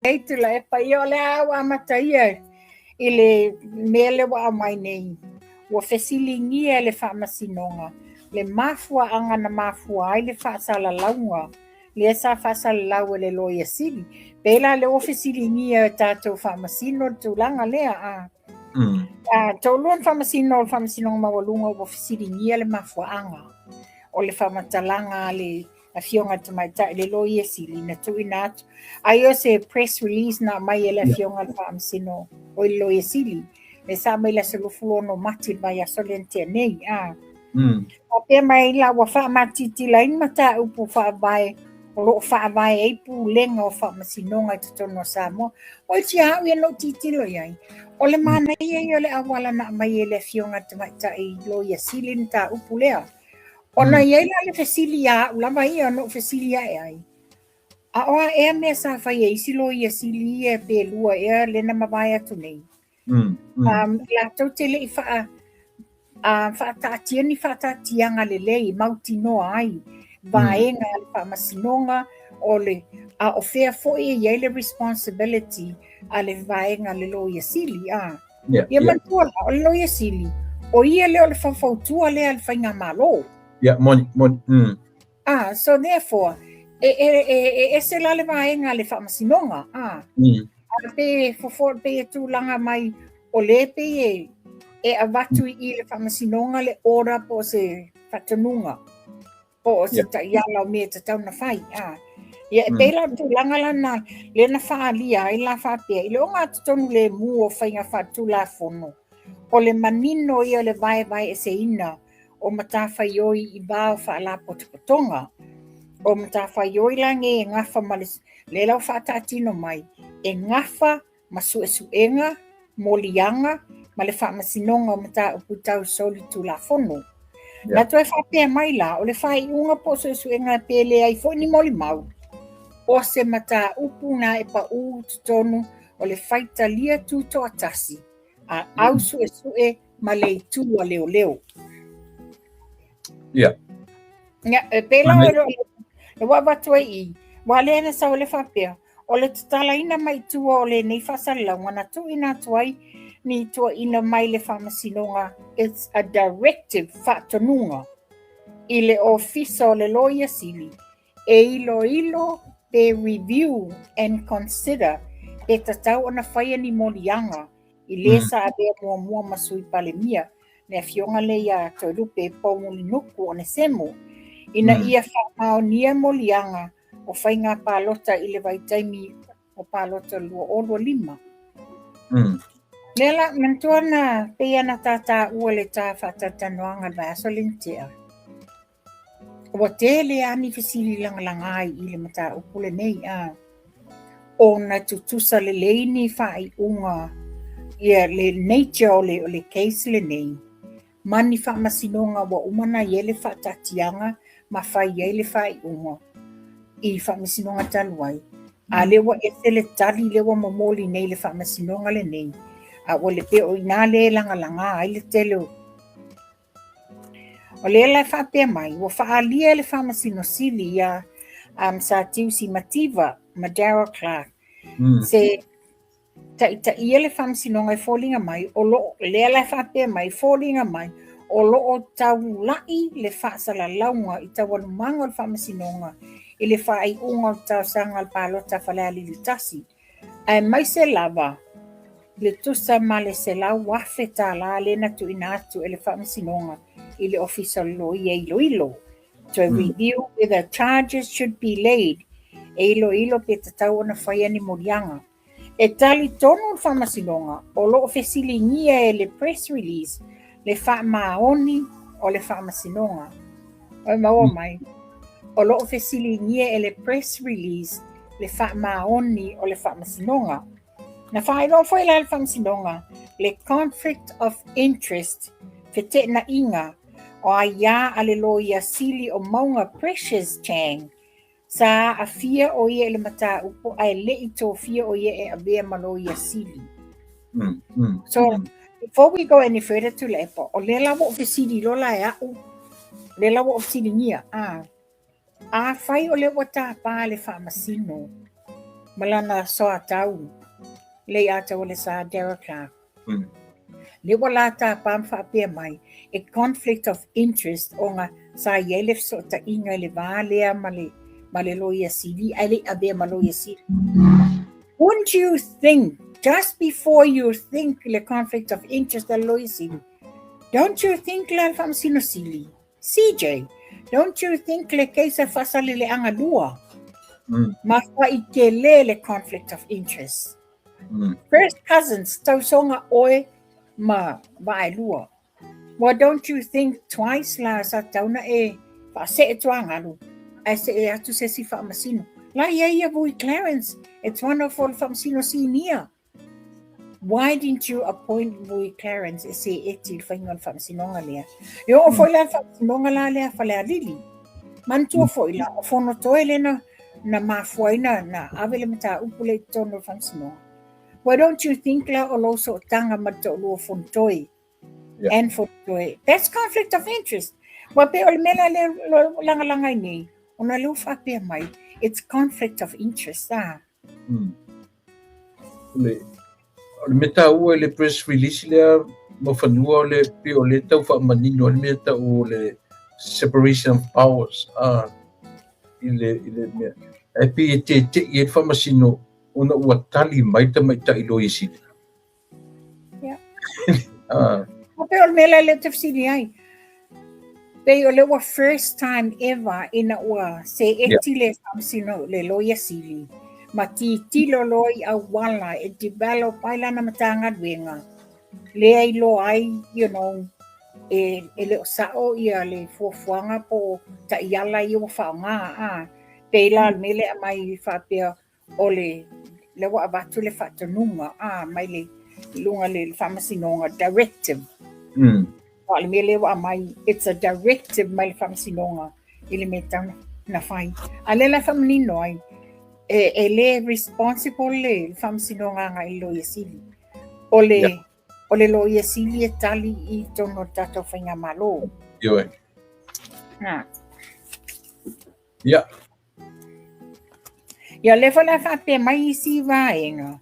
Ei Tuilaepa, ia o le a ou amata ia i le mea lea ua aumai nei. Ua fesiligia e le Faamasinoga le mafuaaga na mafua ai le faasalalauga lea sa faasalalau e le Loia Sili. Pei la lea ua fesiligia e tatou Faamasino le tulaga lea. A toalua ni Faamasino o le Faamasinoga Maualuga ua fesiligia le mafuaaga o le faamatalaga a le Afioga i le Tamaitai le Loia Sili na tuuina atu. Ai o se press release na aumai e le Afioga i le Faamasino o le Loia Sili, lea sa aumai i le aso 26 Mati le vaiaso lea na tea nei. A. Faapea mai la ua faamatitila ai ni mataupu faavae o lo o faavae ai pulega o faamasinoga i totonu o Samoa. O iti au ia na ou tilotilo i ai. O le manaia ia o le auala na aumai e le Afioga i le Tamaitai Loia Sili le mataupu lea. Ona i ai la le fesili ia au lava ia na ou fesili ae ai. A o a ea mea sa fai e isi loia sili ia pe lua ea lea na mavae atu nei? Latou te le i faataatia ni faataatiaga lelei mautinoa ai vaega a le faamasinoga o le a o fea foi e i ai le responsibility a le vaega a le Loia Sili a. Ia manatua la, o le Loia Sili, o ia lea o le faufautua lea a le faigamalo. Yeah, moni, moni. Ah, so therefore, e ese la le vaega a le faamasinoga. Ah. A pe fofo pe e tulaga mai o le pe e avatu i le faamasinoga le order po o se faatonuga po o se taiala o mea e tatau ona fai. Ah. Ia, e pei la o le tulaga la na, lea na faaalia ai la faapea, i le ogatotonu lemu o faiga faatulafono, o le manino ia o le vaevaeeseina o matafaioi i va o faalapotopotoga. O matafaioi la nei e gafa ma le, lea la ua faataatino mai, e gafa ma suesuega, moliaga ma le faamasinoga o mataupu tau solitulafono. Na toe faapea mai la, o le faaiuga po o suesuega pe leai foi ni molimau, o se mataupu na e paū totonu o le faitalia tutoatasi a au suesue ma le itu a leoleo. Ia, e pei la o le ua avatu ai i, ua lea na sau le faapea, o le tatalaina mai tua o lenei faasalalauga na tuuina atu ai ni tuuaiga mai le faamasinoga, it's a directive, faatonuga i le Ofisa o le Loia Sili e iloilo pe review and consider pe tatau ona faia ni moliaga i le sa avea muamua ma Sui Palemia, le afioga lea ia Toelupe Poumulinuku Onesemo, ina ia faamaonia moliaga o faiga palota i le vaitaimi o palota 2025. Lea la, manatua na pei ona ta taua le ta faatalatalanoaga i le vaiaso lea na tea. Ua tele lava ni fesili lagalaga ai i le mataupu lenei, a ona tutusa lelei ni faaiuga ia le nature o le case lenei ma ni faamasinoga ua uma ona i ai le faataatiaga ma fai ai le faaiuga i faamasinoga talu ai. A lea ua ese le tali lea ua momoli nei i le faamasinoga lenei, a ua le pei o i ina lea e lagalaga ai le tele o. O lea la e faapea mai, ua faaalia e le Faamasino Sili ia Satiusi Mativa ma Darrell Clarke se taitaia le Faamasinoga e foliga mai, o lo, lea la e faapea mai, foliga mai, o lo o taulai le faasalalauga i taualumaga o le Faamasinoga i le faaiuga o le talosaga a le palota a Falealili 1, aemaise lava le tusa ma le $100,000 lea na tuuina atu e le Faamasinoga i le Ofisa o le Loia Iloilo to review whether charges should be laid, e iloilo pe tatau ona faia ni moliaga. E talitonu le Faamasinoga o lo o fesiligia e le press release le faamaoni o le Faamasinoga. Oi maua mai, o lo o fesiligia e le press release le faamaoni o le Faamasinoga. Na faailoa foi la le Faamasinoga le conflict of interest, feteenaiga o aiā a le Loia Sili o Mauga Precious Chang, sa aafia o ia i le mataupu ae le i tofia o ia e avea ma Loia Sili. So, before we go any further Tuilaepa, o lea la ua ou fesili loa la e au, lea la ua ou fesiligia, a, afai o lea ua tapa le Faamasino. ma lana soatau Leiataualesa Darrell Clarke. Lea ua la tapa ma faapea mai, e conflict of interest ona sa i ai le fesootaiga i le va lea ma le, ma le Loia Sili, ae le i avea ma Loia Sili. Wouldn't you think, just before you think le conflict of interest a le Loia Sili, don't you think la le Faamasino Sili? CJ, don't you think le case a Faasaleleaga 2, matuai tele le conflict of interest. First cousins, tausoga oe ma Vaaelua. Well, don't you think twice la sa tatau na e faasee tuagalu ae see atu se isi faamasino. La i ai ia Vui Clarence, it's one of le faamasino sinia. Why didn't you appoint Vui Clarence e seeti i le faiga o le faamasinoga lea? E oo foi la le faamasinoga la lea a Falealili. Manatua foi la, o Fonotoe lea na, na mafua ai na, na ave le mataupu lea i totonu o le faamasinoga. Why don't you think la o lou sootaga ma le toalua o Fonotoe? And Fonotoe. That's conflict of interest. Ua pei o le mea la lea o lagalaga ai nei, ona lea ua faapea mai, it's conflict of interest, ah. O le mea taua i le press release lea Muafanua o le pei o lea tau faamanino ai le mea tau o le separation of powers a i le i le mea ae pei e tete'i ai le faamasino ona ua tali mai le tamaitai Loia Sili. Yeah. O pei o le mea lea lea ou te fesili ai. Pei o lea ua first time ever ina ua seeti le faamasino le Loia Sili ma tilotilo loa i auala e develop ai lana Matagaluega lea iloa ai you know e, e le o sao ia le fuafuaga po o taiala ia ua faaaoga a pei la o le mea lea e aumai faapea o le lea ua avatu le faatonuga a mai le luga le faamasinoga directive. O le mea lea ua aumai it's a directive mai le faamasinoga i le mea tatau na fai. A lea la e faamanino ai e, e le responsible le faamasinoga agai i le Loia Sili. O le yeah. o le Loia Sili e tali i totonu o le tatou faigamalo. Ioe. Ha. Ia. Ia, lea foi la faapea mai isi vaega,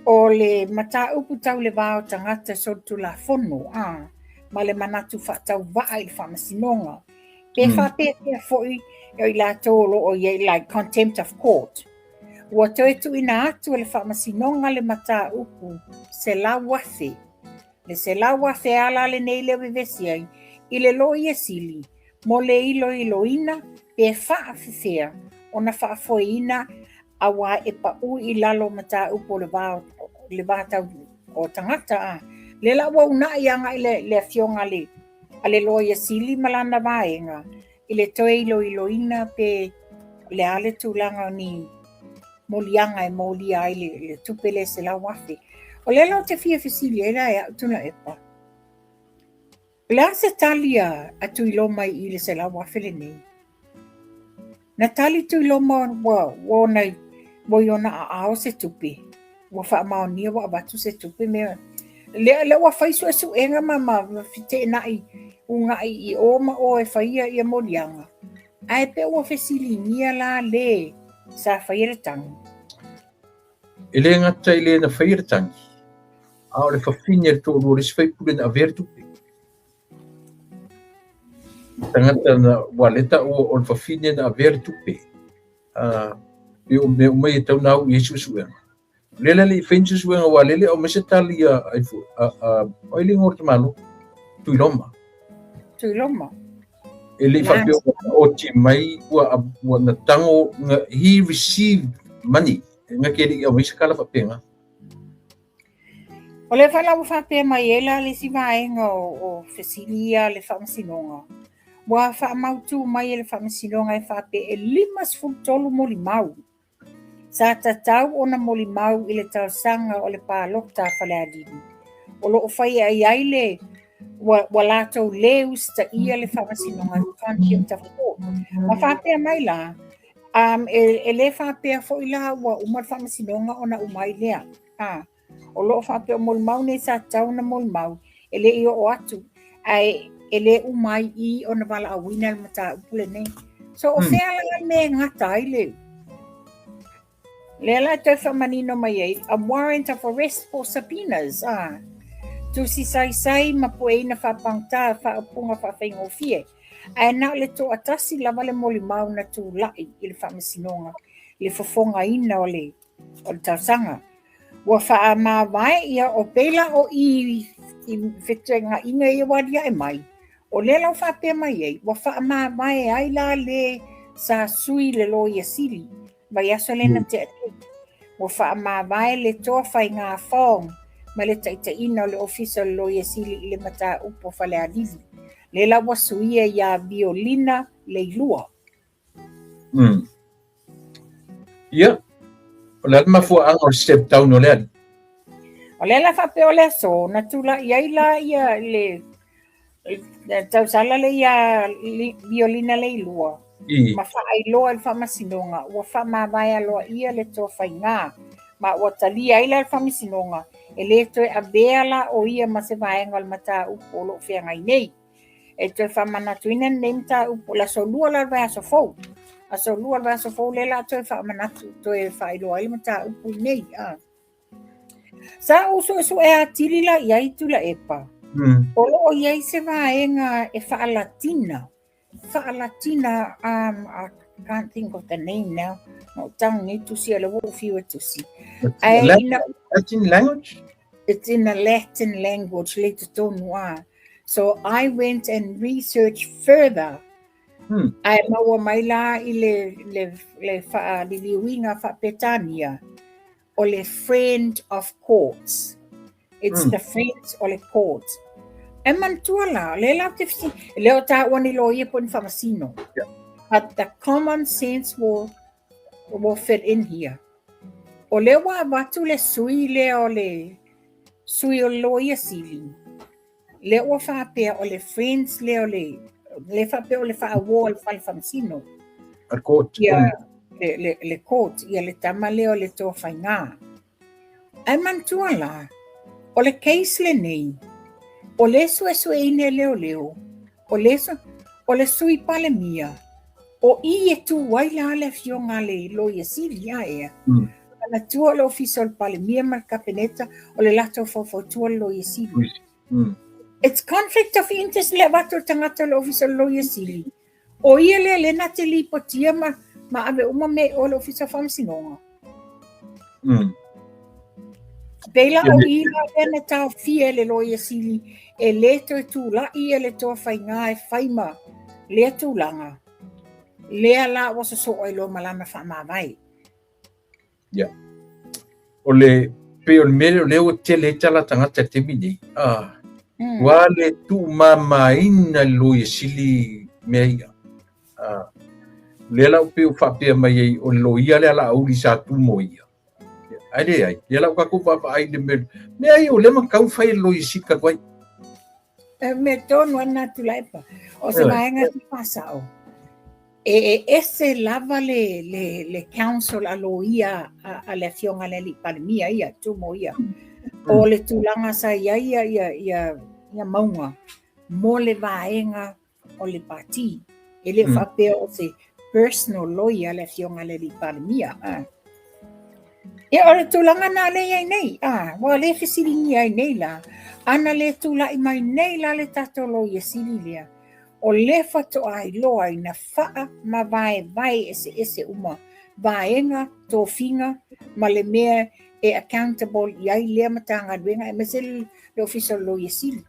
o le mataupu tau le va o tagata solitulafono, a, ma le manatu faatauvaa i le faamasinoga. Pe faapefea foi o i latou o lo o i ai like contempt of court. Ua toe tuuina atu e le faamasinoga le mataupu 100,000. Le 100,000 ala lenei lea vevesi ai i le Loia Sili mo le iloiloina pe faafefea ona faafoeina auā e paʻu i lalo o mataupu o le va le va tau o tagata a. Lea la ua unaʻi agai le, le afioga a le, a le Loia Sili ma lana vaega i le toe iloiloina pe le a le tulaga o ni moliaga e molia ai le, le tupe lea 100,000. O lea la ou te fia fesili ai la e au Tuilaepa. O le a se tali a, a Tuiloma i le 100,000 lenei? Na tali Tuiloma ua, ua ona, ua i ona aao se tupe. Ua faamaonia ua avatu se tupe mea. Lea, lea ua fai suesuega ma, ma, ma feteenai ugaʻi i ō ma ō e faia ia moliaga. Ae pe ua fesiligia la lē sa faia le tagi. E le gata i le na faia le tagi, a o le fafine a le toalua o le isi faipule na avea le tupe. Tagata na ua le taua o le fafine na avea le tupe. Uh, e o mea uma ia e tatau ona au i ai suesuega. O lea la e le i fai ni suesuega aua o lea e le aumai se tali a, a, a, a, o ai le igoa o le tamaloa? Tuiloma. Tuiloma. E le i faapea ua oti mai ua, ua na tango, na, he received money. Na ke le i aumai se kala faapena. O lea foi la ua faapea mai ai la le isi vaega o, o fesili ia a le Faamasinoga. Ua faamautu mai e le Faamasinoga e faapea e 53 molimau sa tatau ona molimau i le talosaga o le palota a Falealili. O lo o fai ai ai le ua, ua latou le usitaia le Faamasinoga Contempt of Court. Ma faapea mai la, um, e, e le faapea foi la ua uma le Faamasinoga ona uma ai lea. A, o lo o faapea o molimau nei sa tatau ona molimau, e le i oo atu, ae e le uma ai i ona valaauina le mataupu lenei. So o fea la le mea e gata ai le... Lea la e toe faamanino mai ai, a warrant of arrest po o subpoenas, a. Tusi saisai ma pueina faapagota faaupuga faafaigofie, ae na o le toatasi lava le molimau na tulai i le faamasinoga i le fofogaina o le o le talosaga. Ua faamavae ia o pei la o i i fetuenaiga ia ua aliae mai, o lea la ua faapea mai ai, ua faamavae ai la le sa sui le Loia Sili vaiaso lea na tea nei. Ua faamavae le toa faiga Fong ma le taitaiina o le Ofisa o le Loia Sili i le mataupu o Falealili. Lea la ua suia ia Violina Leilua. Ia, o le a le mafuaaga o le step down o le alii? O lea la faapea o le aso na tulai ai la ia le tausala le ia Violina Leilua ma faailoa i le faamasinoga ua faamavae aloaia le toa faiga ma ua talia ai la le faamasinoga e le toe avea la o ia ma se vaega o le mataupu o lo o feagai nei. E toe faamanatuina lenei mataupu o le aso 2 la le vaiaso fou. Aso 2 le vaiaso fou lea la toe faamanatu, toe faailoa ai le mataupu lenei. Sa ou suesue atili la i ai Tuilaepa. O lo o i ai se vaega e faalatina, faalatina, I can't think of the name now. Na ou tago nei tusi, o lea ua ou fiu e tusi. Ae ina Latin language? It's in a Latin language le totonu a. So I went and researched further. Ae maua mai la i le, le, le whaaliliuiga whaapetania o le friend of courts. It's the friends o le court. E manatua la, le la te fisi, le o tāua ni loia po ni whamasino. But the common sense will fit in here. O lea ua avatu le sui lea o le sui o le loia sili, lea ua faapea o le friends lea o le, le faapea o le faauo o le fale faamasino. A court. Ia, le court, ia le tama lea o le toa faiga. Ae manatua la, o le case lenei, o le suesueina e leoleo, o le, o le sui palemia, o i e tu ai la le afioga a le Loia Sili, a ea. Manatua o le ofisa o le Palemia ma le Kapeneta, o le latou faufautua le Loia Sili. It's conflict of interest le avatu o le tagata o le ofisa o le Loia Sili. O ia lea lea na te lipotia ma, ma ave uma me o le ofisa o faamasinoga. Pei la o i la lea na taofia e le Loia Sili e le toe tulai ia le toa faiga e fai ma lea tulaga. Lea la ua sosoo ai loa ma lana faamavae. Yeah. O le pei o le mea lea o lea ua tele ai tala tagata i le taimi nei. Ah. Ua le tuumamaina le Loia Sili mea ia. Ah. Lea la ua pei ua faapea mai ai o le loia lea Laauli sa tu mo ia. Ae leai, lea la ua tatou vaavaai i le mea, mea ia o lea matau fai e le Loia Sili talu ai. E mea tonu a na Tuilaepa. O se vaega e faasao. E ese lava le, le, le council a loia a, a le afioga le alii Palemia ia, Tumo ia. O le tulaga sa i ai ia, ia, ia, ia Mauga mo le vaega o le pati. E le faapea o se personal lawyer le afioga le alii Palemia. A. Ia, o le tulaga na lea i ai nei, a, ua le fesiligia ai nei la, ana le tulai mai nei la le tatou Loia Sili lea, o lea faatoa iloa ai na faa ma vaevae eseese uma vaega, tofiga ma le mea e accountable i ai lea Matagaluega aemaise le Ofisa o le Loia Sili.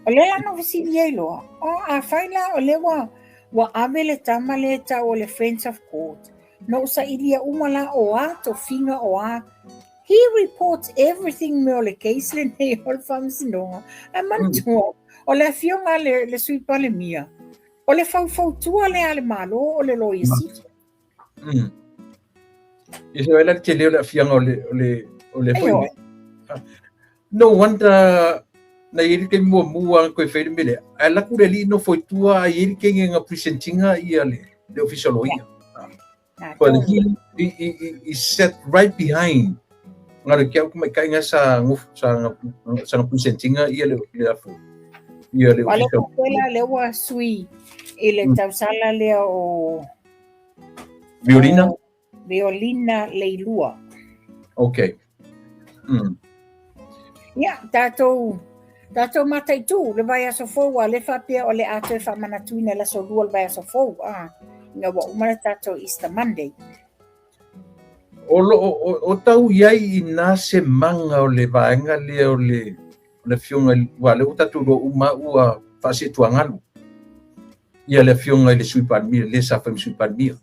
O lea la na ou fesili ai loa, o afai la o lea ua, ua ave le tama lea e tau o le Friends of Court, na ou sailia uma la o a tofiga o a, he reports everything me o le case lenei o le faamasinoga. Ae manatua, o le afioga a le, le Sui Palemia, o le faufautua lea a le Malo o le Loia Sili. Ia se la tele o le afianga o le o le o le foi. No wonder na i le taimi muamua na toe fai le mea lea. Ae alu atu le alii nofo i tua a i ai le kenge na present ina ia le le ofisa o loia. But he sat right behind nga le kia tamaitai nga sa sa sa nga present ina ia le le afo. Ia le ofisa. O le ua sui i le tausala lea o Violina. Violina Leilua. Okay. Ia, tatou mataitu le vaiaso fou, a le faapea o le a toe faamanatuina i le aso 2 o le vaiaso fou, a, ina ua uma le tatou Easter Monday. O lo o tau i ai i nā se maga o le vaega lea o le afioga, aua o lea ua tatou iloa uma ua faasetuagalu ia le afioga i le Sui Palemia, le sa fai ma Sui Palemia.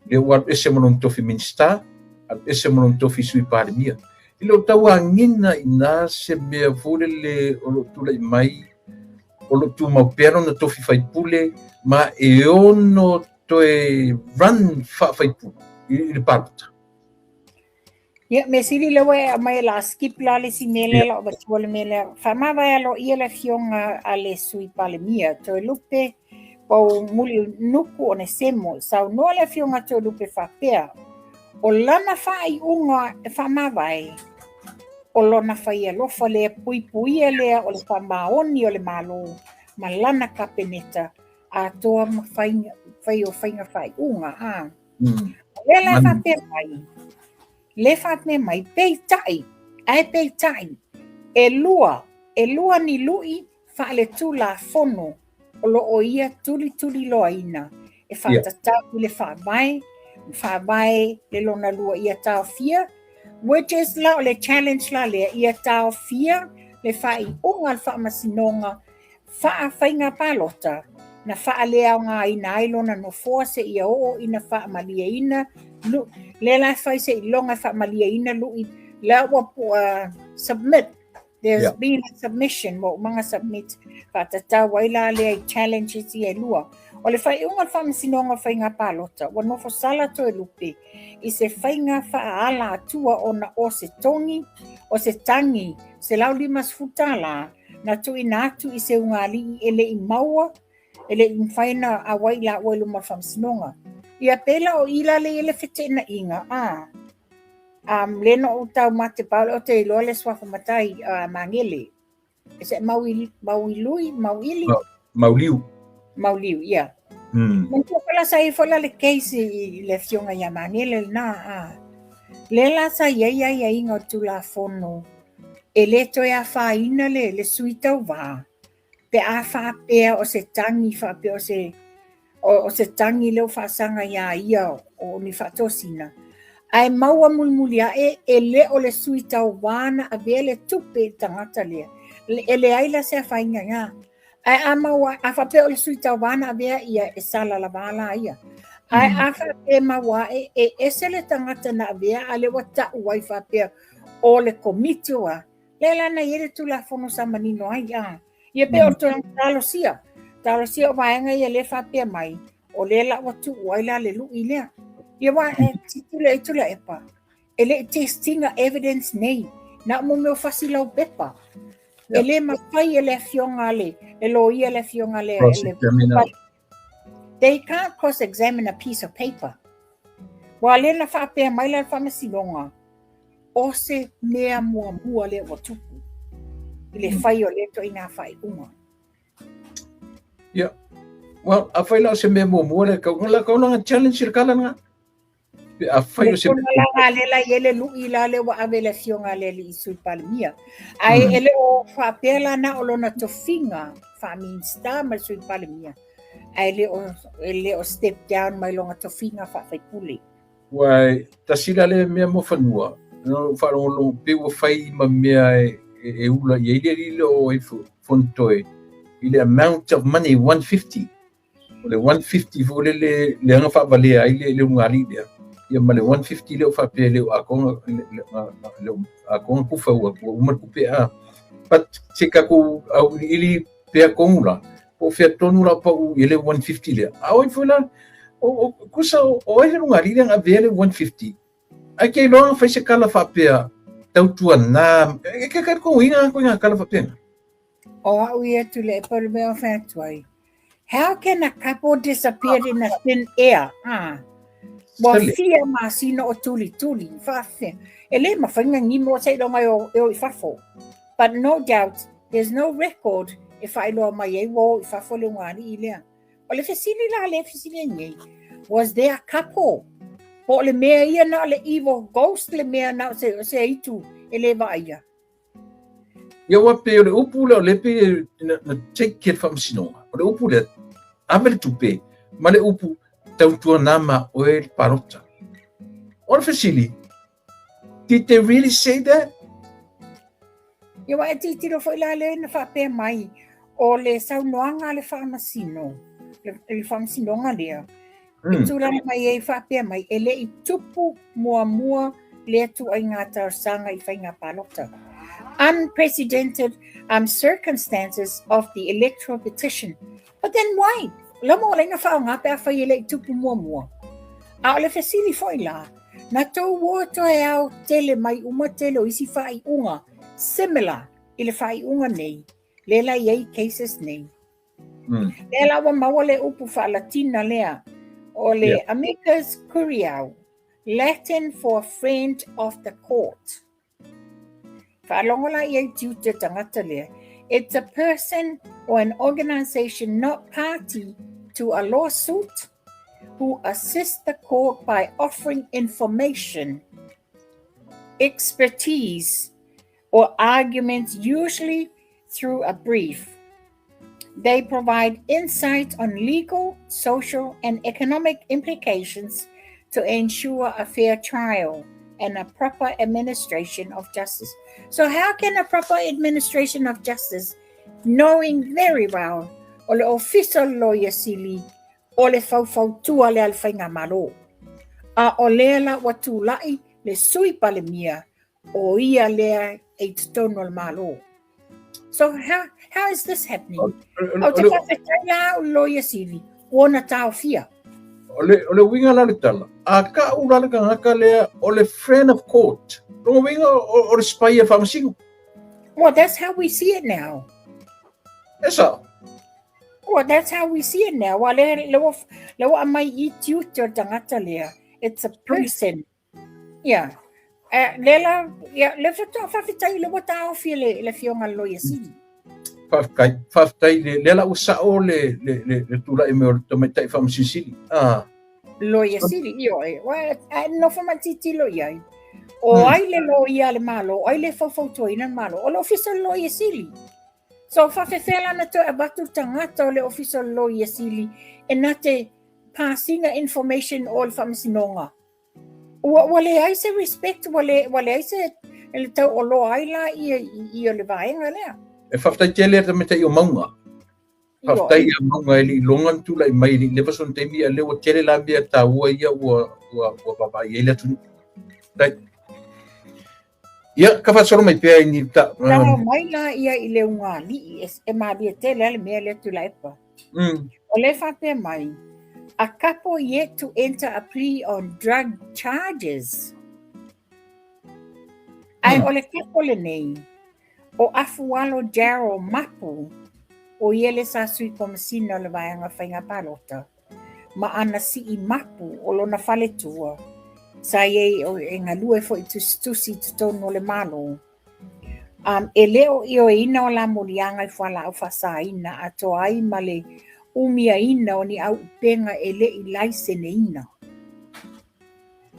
Lea ua alu ese ma lona tofi Minisita, alu ese ma lona tofi Sui Palemia. E le o tauagina i nā se mea foi lele o lo o tulai mai, o lo o tumau pea lona tofi faipule, ma e ono toe run faafaipule i le palota. Ia, mea sili lea ua e aumai o le a skip la le isi mea lea la o avatua le mea lea. Faamavae aloaia le afioga a le Sui Palemia, Toelupe Poumulinuku Onesemo. Saunoa le afioga a Toelupe faapea, o lana faaiuga e faamavae, o lona faialofa lea puipuia lea o le faamaoni o le Malo ma lana Kapeneta atoa ma fai o faiga faaiuga. A. O lea la e faapea mai, le faapea mai, peitai, ae peitai, e lua ni lui faaletulafono o lo o ia tulituliloaina e faatatau i le faavae, faavae le lona lua ia taofia, which is la o le challenge la lea, ia taofia le faaiuga a le faamasinoga faafaiga palota na faaleaogaina ai lona nofoa seia oo ina faamalieina lea la e fai seiloga e faamalieina lui lea ua submit. There's been a submission, ua umaga submit faatatau ai la lea i challenges ia e lua. O le faaiuga o le faamasinoga o faiga palota, ua nofo sala Toelupe i se faiga faaala atua ona o se togi, o se tagi $150 na tuuina atu i se ugāli'i e le i maua, e le i mafai ona auai laua i luma o le faamasinoga. Ia pei la o i la lea i ai le feteenaiga, a. Le na ou tau mate pau le o te iloa le suafa matai Magele. E se Mauilui, Mauili? Mauliu. Mauliu, ia. Manatua foi la sa i ai foi la le case i le afioga ia Magele lena, a. Lea la sa i ai aiaiga o le Tulafono e le toe afaina le sui tauvā pe a faapea o se tagi faapea o se tagi lea ua faasaga iā ia o ni faatosina. Ae maua mulimuli ae e le o le sui tauvā na avea le tupe i le tagata lea. E leai la se afaina iā. Ae a maua, a faapea o le sui tauvā na avea ia e sala lavā la ia. Ae a faapea e maua ae e ese le tagata na avea a lea ua ta'u ai faapea o le komiti o a. Lea la na i ai le Tulafono sa manino ai a. Ia pei o le tulaga talosia. Talosia o vaega ia lea faapea mai, o lea la ua tuu ai la le lui lea. Ia aua e tilotilo i Tuilaepa, e le i test ina evidence nei, na o mo mea o fasi laupepa. E le mafai e le afioga le loia le afioga le, they can't cross examine a piece of paper. Ua lea na faapea mai la le faamasinoga, o se mea muamua lea ua tupu i le fai o lea ituaiga faaiuga. Yeah. Well, afai la o se mea muamua lea, kau la kau langa challenge le kala nga. Pe afai o se mea le la i le lui la le ua ave le afioga le alii Sui Palemia. Ae e le o faapea la na o lona tofiga faa-Minista ma le Sui Palemia. Ae e le o step down mai lona tofiga faafaipule. Ua tasi la le mea mo fanua, no whaalongolongo pe ua fai ma mea e ula i ai le alii o ai Fonotoe i le amount of money 150. O le 150 foi le aga faavalea ai le ugāli'i lea. Ia ma le 150 lea o faapea le o atoa le atoa kufa ua uma le tupe a. But se tatou auiliili pea tonu la, po o fea tonu la pau i le 150 lea. A oi foi la, o kusa o ai le ugāli'i lea na avea le 150. Ai ke iloa fai se kala faapea tautua nā, e ke kai ko inga ko inga kala faapea. O au ia Tuilaepa le mea o fai atu ai. How can a couple disappear in a thin air? Ah. Ua fia masina o tulituli, faafea. E le mafai na gimo seiloga e o i fafo. But no doubt, there's no record e faailoa mai ai ua o i fafo le ugāli'i lea. O le fesili la lea fesili ai nei, was there a couple? Po o le mea ia na o le evil ghost le mea na o se, o se aitu e le vaaia. Ia ua pei o le upu lea o lea pei na, na take e le faamasinoga. O le upu lea, ave le tupe, ma le upu, tautuana ma oe le palota. O le fesili, did they really say that? Ia ua e tilotilo foi la lea na faapea mai, o le saunoaga a le faamasino, le faamasinoga lea, e tulaga mai ai faapea mai, e le i tupu muamua lea ituaiga talosaga i faiga palota. Unprecedented circumstances of the electoral petition. But then why? Lama o laina faaaoga pe afai e le i tupu muamua. A o le fesili foi la, na tou o toe ao tele mai uma tele o isi faaiuga similar i le faaiuga nei, lea la i ai cases nei. Lea la ua maua le upu faalatina lea, o le amicus curiae, Latin for friend of the court. Faalogo la i ai tiute tagata lea. It's a person or an organization not party to a lawsuit who assists the court by offering information, expertise, or arguments, usually through a brief. They provide insight on legal, social, and economic implications to ensure a fair trial and a proper administration of justice. So, how can a proper administration of justice, knowing very well o le ofisa o le Loia Sili o le faufautua lea a le Faigamalo, a o lea la ua tulai le Sui Palemia o ia lea e i totonu o le Malo. So how is this happening? Ou te faafetai la au Loia Sili ua ona taofia. O le uiga la o le tala, a ta'u la le tagata lea o le friend of court, lona uiga o le spy a le faamasino. Well, that's how we see it now. E sa'o. Well, that's how we see it now. Wa le ua aumai i tiute o le tagata lea. It's a person. Yeah. Le la, yeah, le faatoa faafetai le ua taofi le afioga le Loia Sili. Faafetai, faafetai lea la ua sa'o le tula'i mai o le tamaitai faamasino sili. Ah. Loia Sili, ioe. Ua e nofo ma tilotilo i ai. O ai le loia a le Malo, o ai le faufautuaina le Malo, o le ofisa o le Loia Sili. So faafefea la na toe avatu le tagata o le ofisa o le Loia Sili e na te pass ina information o le faamasinoga. Ua leai se respect, ua leai se le taualoa ai la ia i o le vaega lea. E faafetai tele le tamaitai o Mauga. Faafetai ia Mauga e le i loga na tula'i mai e le i leva sona taimi a lea ua tele la mea taua ia ua vaavaai ai le atunuu. Faafetai. Ia, ka faasolo mai pea i ni ta. Tago mai la ia i le ugāli'i e malie tele a le mea lea Tuilaepa. O le faapea mai, a couple yet to enter a plea on drug charges. Ae o le couple lenei, o Afualo Daryl Mapu, o ia le sa sui komasina o le vaega faiga palota, ma ana sii mapu o lona faletua, sa i ai e galue foi tusitusi i totonu o le Malo. E le o ioeina o la moliaga i fualaau faasaina atoa ai ma le umiaina o ni auupega e le i laiseneina.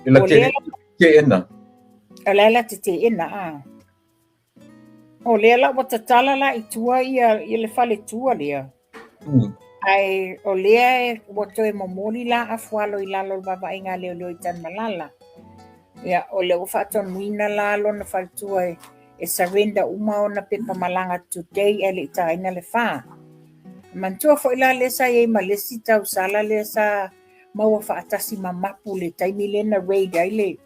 E la te teena. O la te teena, a. O lea la ua tatala la i tua ia le faletua lea. Ae o lea e ua toe momoli la Afualo i lalo o le vaavaaiga a leoleo i Tanumalala. Ia, o lea ua faatonuina la lona faletua e surrender uma ona pepa malaga today ae le i taina le 4. Manatua foi la lea sa i ai ma le isi tausala lea sa maua faatasi ma Mapu le taimi lea na raid ai le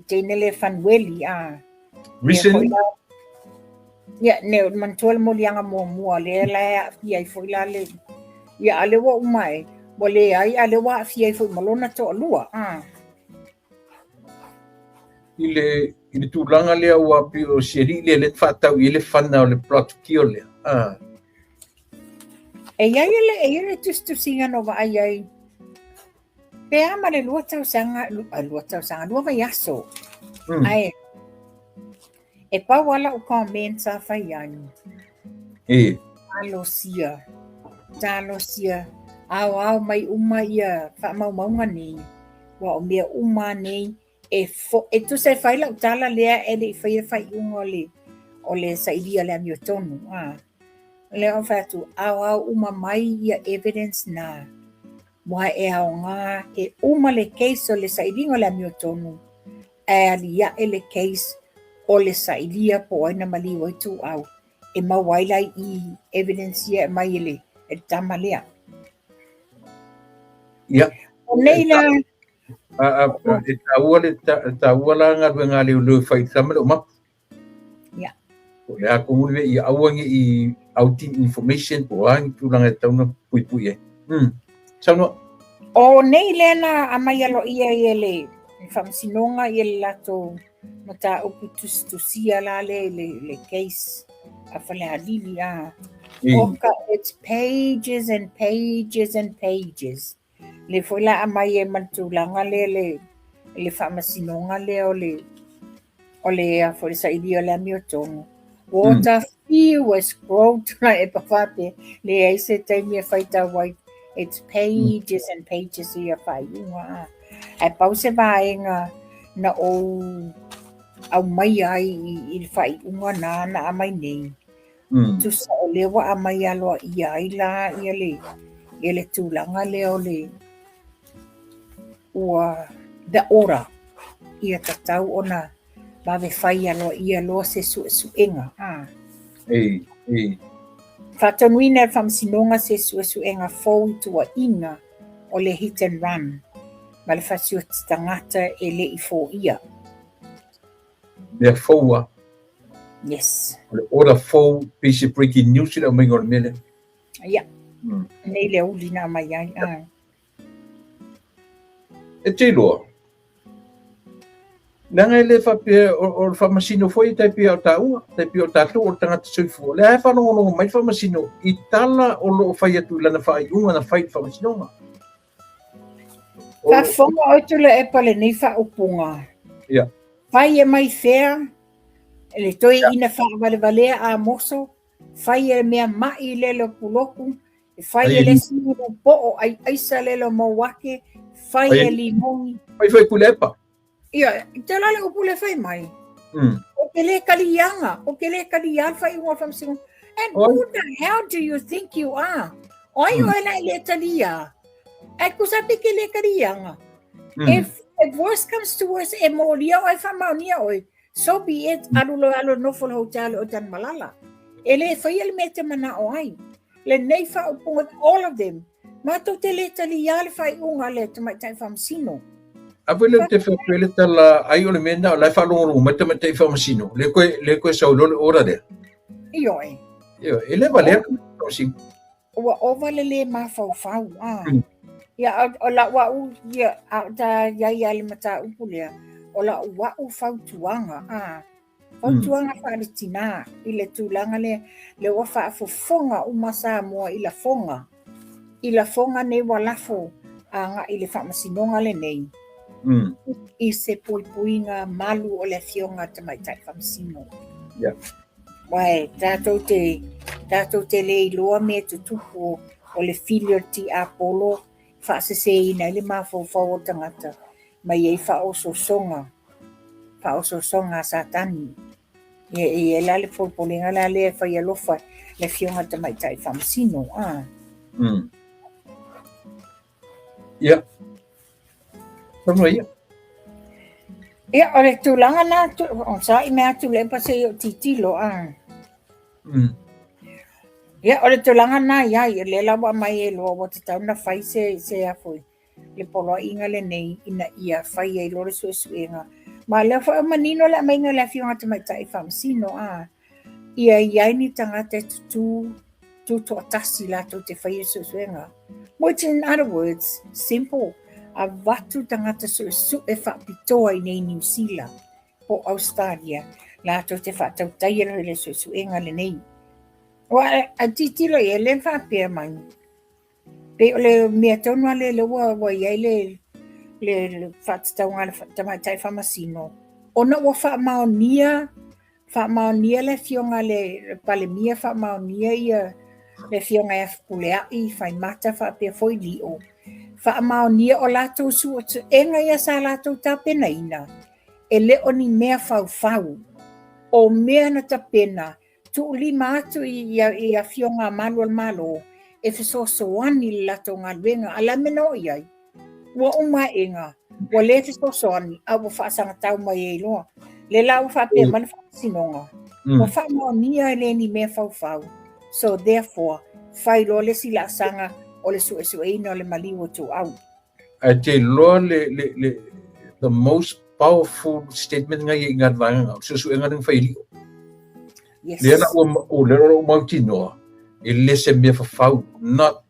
teine le Fanueli a. Recent? Ia, ne, manatua le moliaga muamua lea la e aafia ai foi la le. Ia, a lea ua uma e, ua leai, a lea ua aafia ai foi ma lona toalua. Ah. I le tulaga lea ua pei o si alii lea le faatau i ai le fana o le plot kill lea. Ah. E i ai le tusitusiga no vaai ai. Pe a ma le 2 tausaga, 2 tausaga, 2 vaiaso. Ae, e pau ala o comment sa fai ai. Talosia, talosia, ao ao mai uma ia faamaumauga nei. Aua o mea uma lava nei e fo, e tusa e fai lau tala lea e le i faia faaiuga o le o le sailia o le amiotonu, a. O lea ou fai atu, aoao uma mai ia evidence na, aua e aoga e uma le case o le sailiga o le amiotonu, ae aliae le case o le sailia po o ai na maliu ai Ituau e maua ai la i i evidence ia e aumai e le, e le tama lea. Ia. O nei la... A, a, e taua le taua la galuega a leoleo e fai i le tama lea o Mapu. Ia. Po o le a tonu le mea ia aua ne i outing information po o a ni tulaga e tatau ona puipui ai. Saunoa. O nei lea na aumai aloaia ai e le Faamasinoga ia le latou mataupu tusitusia la lea i le, le case a Falealili a. Oka, it's pages and pages and pages. Lea foi la aumai ai ma le tulaga lea le, le faamasinoga lea o le o le a foi le sailia o le amiotonu. Ua ta fiu e scroll Tuilaepa faapea, leai se taimi e faitau ai. It's pages and pages ia faaiuga a. Ae pau se vaega na ou aumaia ai i le faaiuga na na aumai nei, Tusa o lea ua aumai aloaia ai la ia le, ia le tulaga lea o le ua the order ia tatau ona vave fai aloaia loa se suesuega. A. Ei, ei. Faatonuina e le Faamasinoga se suesuega fou i tuuaiga o le hit and run ma le fasioti tagata e le i foia. Mea fou a. Yes. O le order fou, pei se breaking news le aumaiga o le mea lea. Ia. Nei le aoauli na aumai ai. Ah. E te iloa, leaga e le faapea o le faamasino foi e tai pei o taua, tai pei o tatou o le tagata soifua. O lea e faalogologo mai le faamasino i tala o lo o fai atu i lana faaiuga na fai i le faamasinoga. Faafofoga oe Tuilaepa lenei faaupuga. Ia. Fai e mai fea le toeaina faavalevalea Amoso, fai e mea ma'i lele o Puloku, fai e le isi poo ai aisa lele o Mauake, fai e Limogi. Fai foi Tuilaepa. Ia, te la le upu le fai mai. Ou te le taliaga, ou te le talia le faaiuga o le faamasinoga. And who the hell do you think you are? O ai oe la e le talia? Ae tusa pe ke le taliaga. If worse comes to worse, e molia oe faamaonia oe. So be it, alu loa alu nofo le hotel o Tanumalala. E le faia le mea e te manao ai. Lenei faaupuga, all of them, matou te le taliā le faaiuga a le Tamaitai Faamasino. A foi lea te faapea le tala ai o le mea lena o la e faalogologo mai Tamaitai Faamasino, le koe, le koe sau loa le order lea. Ioe. Ioe, e le valea Faamasino. Ua ova le lē mafaufau, a. Ia, o lau au, ia, a o ta iai lava i le mataupu lea, o lau au fautuaga, a. Fautuaga faale-tina i le tulaga lea, lea ua faafofoga uma Samoa i lafoga, i lafoga nei ua lafo agai i le faamasinoga lenei, i se puipuiga malu o le Afioga a Tamaitai Faamasino. Yeah. Aua e tatou te, tatou te le iloa mea e tutupu o le fili o le tiapolo faaseseina ai le mafaufau o le tagata mai ai faaosoosoga, faaosoosoga a Satani. Ia e i ai la le polepolega la lea e fai alofa le Afioga i le Tamaitai Faamasino. Ah. Ia. Saunoa ia. Ia, o le tulaga na, o sa i mea atu le pa se i o titilo. Ah. Ia, o le tulaga na iai, o lea la ua aumai e loa ua tatau ona fai se, se a foi, le poloaiga lenei ina ia fai ai loa le suesuega. Ma o lea foi ua manino le aumaiga e le Afioga Tamaitai Faamasino, a, ia i ai ni tagata e tutū tutoatasi latou te faia suesuega. Which in other words, simple, avatu tagata suesue faapitoa i nei Niu Sila po Australia latou te faatautaia le suesuega lenei. Ua a tilotilo i ai, lea na faapea mai, Pei o le mea tonu lava lea ua, ua i ai le, le, le faatatauga a le tamaitai faamasino, ona ua faamaonia, faamaonia le afioga a le Palemia, faamaonia ia le afioga ia Fepuleai, Faimata faapea foi Lio. Faamaonia o latou suesuega ia sa latou tapenaina, e le o ni mea faufau. O mea na tapena, tuulima atu i afioga a malu o le Malo e fesoasoani i le latou galuega. A o le a le mea na oo i ai? Ua uma aʻega, ua le fesoasoani, a ua faasagatau mai ai loa. Lea la ua faapea mai le Faamasinoga, ua faamaonia e le ni mea faufau. So therefore, fai loa le isi laasaga o le suesueina o le maliu o Ituau. Ae te iloa le, le, le, the most powerful statement ngai i ngā vaega, o suesuega na whai lio. Yes. Lea la ua, o lea la ua mautinoa, e le se mea fafau, not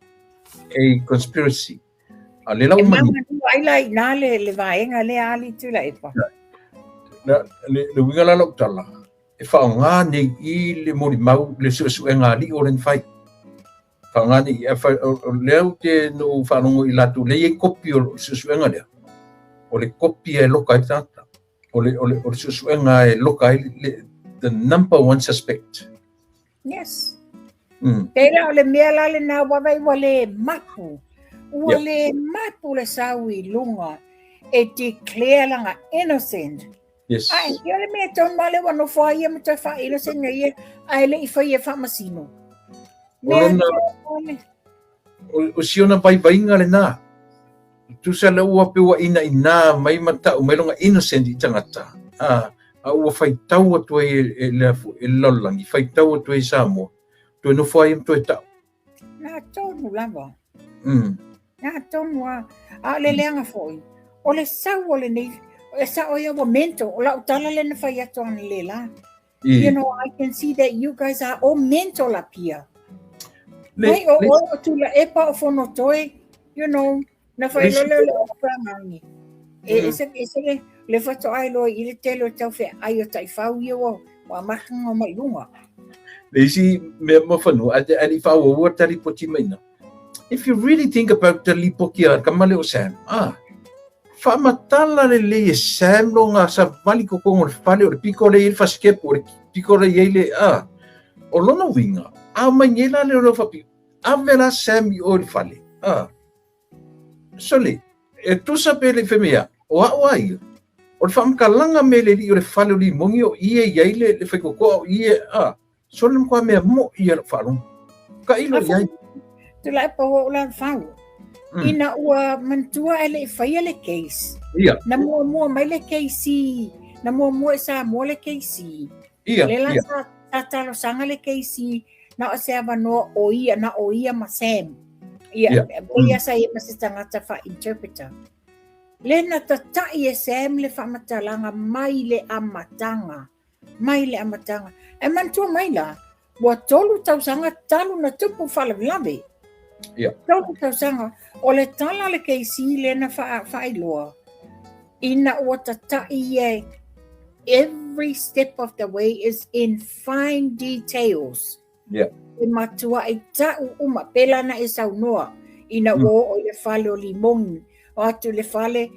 a conspiracy. A lea la ua mani. E mamanua ai la i nā le, le vaega lea ali Tuilaepa. Le, le, le uiga la lau tala, e faaaoga nei i le molimau le suesuega alii o lea na fai. Faaaoga nei i, o lea ou te na ou faalogo i latou lea e i ai kopi o le suesuega lea, o le kopi e loka ai le tagata. O le, o le, o le suesuega e loka ai le, the number one suspect. Yes. Pei la o le mea la lena ua vaai ua le mapu. Ua le mapu le sau i luga e declare lana innocent. Yes. Ae, ia le mea tonu ma le ua nofo ai ia ma toe faa-innocent ia, ae le i fai e faamasino. O lona, o si ona vaivaiga lena. Tusa lea ua pe ua inaina mai ma tau mai lona innocent i tagata, a, a ua faitau atu ai e, le, e le lalolagi, faitau atu ai i Samoa, toe nofo ai ma toe tau. Na tonu lava. Na tonu a. A o le leaga foi, o le sau o lenei, e sao ia ua mental, o lau tala lea na fai atu analeila. You know, I can see that you guys are all mental up here. Le, Mai o le, oe o Tuilaepa o Fonotoe, you know, na le fai isi, loa lea o le E ese, ese le, le faatoa iloa i le tele o taufaeai o taifau ia ua, ua amata mai i luga. Le isi mea mafanua, a le i faaauaua ta lipoti mai ina. If you really think about the lipoti a kama lea o Sam, ah, faamatala lelei e Sam loga savali totonu o le fale, o le pito lea e i ai le fasikepu, o le pito lea e i ai le, ah, o lona uiga, a omai nei la leoleo faapito, ave la Sam i o i le fale, ah, Sole, e tusa pe le i fai mai ia, o au a ia, o le faamatalaga mea i le alii o le fale o Limoni o i e i ai le, le faitotoa o i e, ah, Sole le matua mea mo'i ia lau faalogo. Tailo i ai. Tuilaepa ua ou lalofau. Ina ua manatua e le i faia le case. Ia. Na muamua mai le KC, na muamua i Samoa le KC. Ia, Lea la ia. sa, sa talosaga le KC na o se avanoa o ia, na o ia ma Sam. Ia, Ia. o ia sa ia ma se tagata faa-interpreter. Le na tata'i e Sam le faamatalaga mai le amataga. Mai le amataga. Ae manatua mai la, ua 3 tausaga talu na tupu faalavelave. Ia. 3 tausaga. O le tala a le KC lea na faailoa, ina ua tata'i ia every step of the way is in fine details. Yeah. E matua'i ta'u uma, pēlā na e saunoa, ina ua oo i le fale o Limoni, o atu i le fale,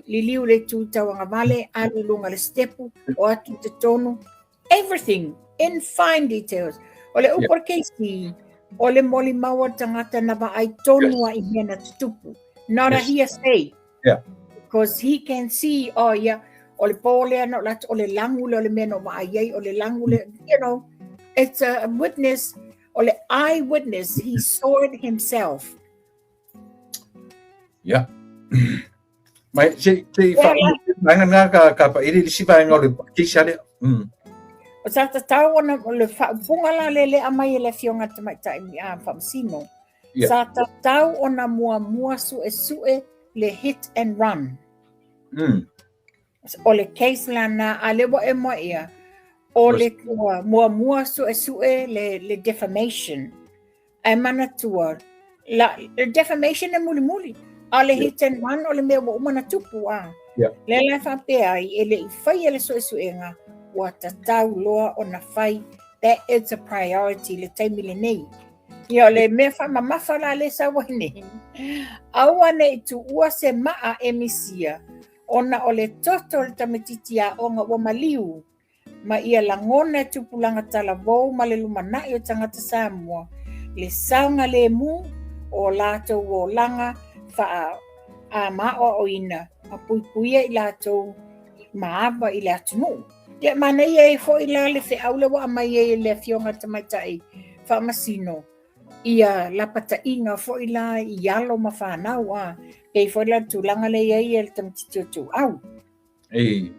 liliu le itu tauagavale, alu i luga le stepu, o atu i totonu, everything in fine details. O le upu a le KC, o le molimau a le tagata na vaai tonu a i mea na tutupu. Not a hearsay. Yeah. Because he can see, oh yeah, o le pō lea na o latou, o le lagu lea o le mea na ou vaai ai, o le lagu lea, you know, it's a witness, o le eyewitness, he saw it himself. Yeah. Mai, se, se, fa, vaega na ka, ka pa ili isi vaega o le case a lea. O sa tatau ona o le faaupuga la le le aumai e le Afioga i le Tamaitai a Faamasino. Yeah. Sa tatau ona muamua suesue le hit and run. O le case lana, a lea ua e moe ia, o le muamua suesue le, le defamation. Ae manatua, la, le defamation e mulimuli, a o le hit and run o le mea ua uma na tupu a. Yeah. Lea la e faapea ai, e le i faia le suesuega, ua tatau loa ona fai, that is a priority le taimi lenei. Ia, o le mea faamamafa la lea e sau ai nei, aua ne i tuua se maa e misia, ona o le toto o le tamaitiiti aoga ua maliu, ma ia lagona e tupulaga talavou ma le lumanai o tagata Samoa le saogalemu o latou olaga faa ma aoaoina ma puipuia i latou ma ava i le atunuu. Ia manaia ai foi la le feau lea ua aumai ai e le Afioga i le Tamaitai Faamasino, ia lapataiga foi la i alo ma fanau, a pei foi la le tulaga lea e i ai le tamaitiiti o Tuuau. Ei.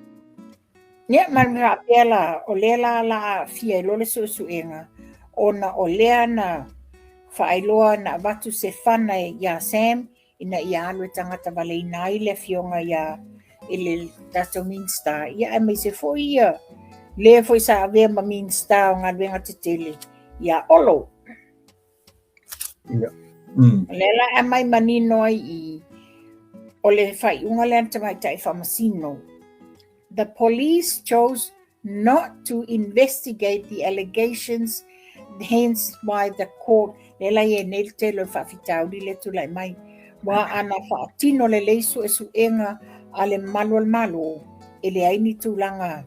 Ia, ma le faapea la, o lea la la aafia ai loa le suesuega, ona o lea na faailoa na avatu se fana iā Sam ina ia alu e tagatavaleina ai le afioga ia i le tatou Minista, ia aemaise foi ia le foi sa avea ma Minista o Galuega Tetele ia Olo. Ia. O lea la e aumai manino ai i o le faaiuga lea a le tamaitai faamasino. The police chose not to investigate the allegations, hence why the court, lea la i ai nei le tele o le faafitauli lea e tulai mai, ua ana faatino lelei suesuega a le malu o le Malo, e leai ni tulaga.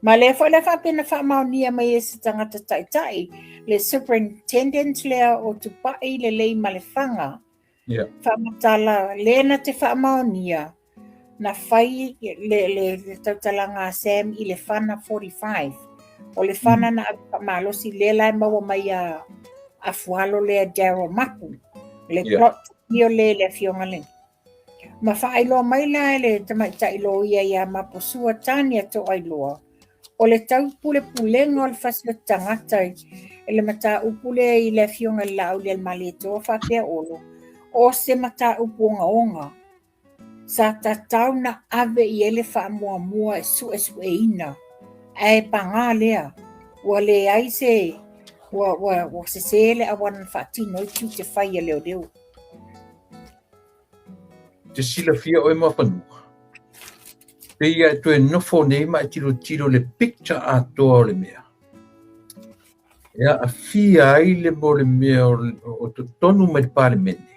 Ma lea foi la faapea na faamaonia mai e se tagata taitai, le superintendent lea o Tupai Lelei ma Lefaga, yeah. Faamatala lea na te faamaonia na fai le, le, le tautalaga a Sam i le fana 45. O le fana na ave faamalosi lea la e maua mai a Afualo lea Daryl Mapu. Le Yeah. plot io le le afioga le. Ma faailoa mai la e le tamaitai loia ia Maposua Tania Toailoa, o le taupulepulega o le fasi o tagata i le mataupu lea i le afioga i le Laaulialemalietoa faapea Olo, o se mataupu ogaoga sa tatau na ave i ai le faamuamua e suesueina, ae paga lea, ua leai se, ua, ua, ua sese le auala na faatino ai tiute fai a leoleo. Te silafia oe Muafanua, pei ia e toe nofo nei ma e tilotilo le picture atoa o le mea. E aafia ai le mo le mea o totonu mai le Palemene.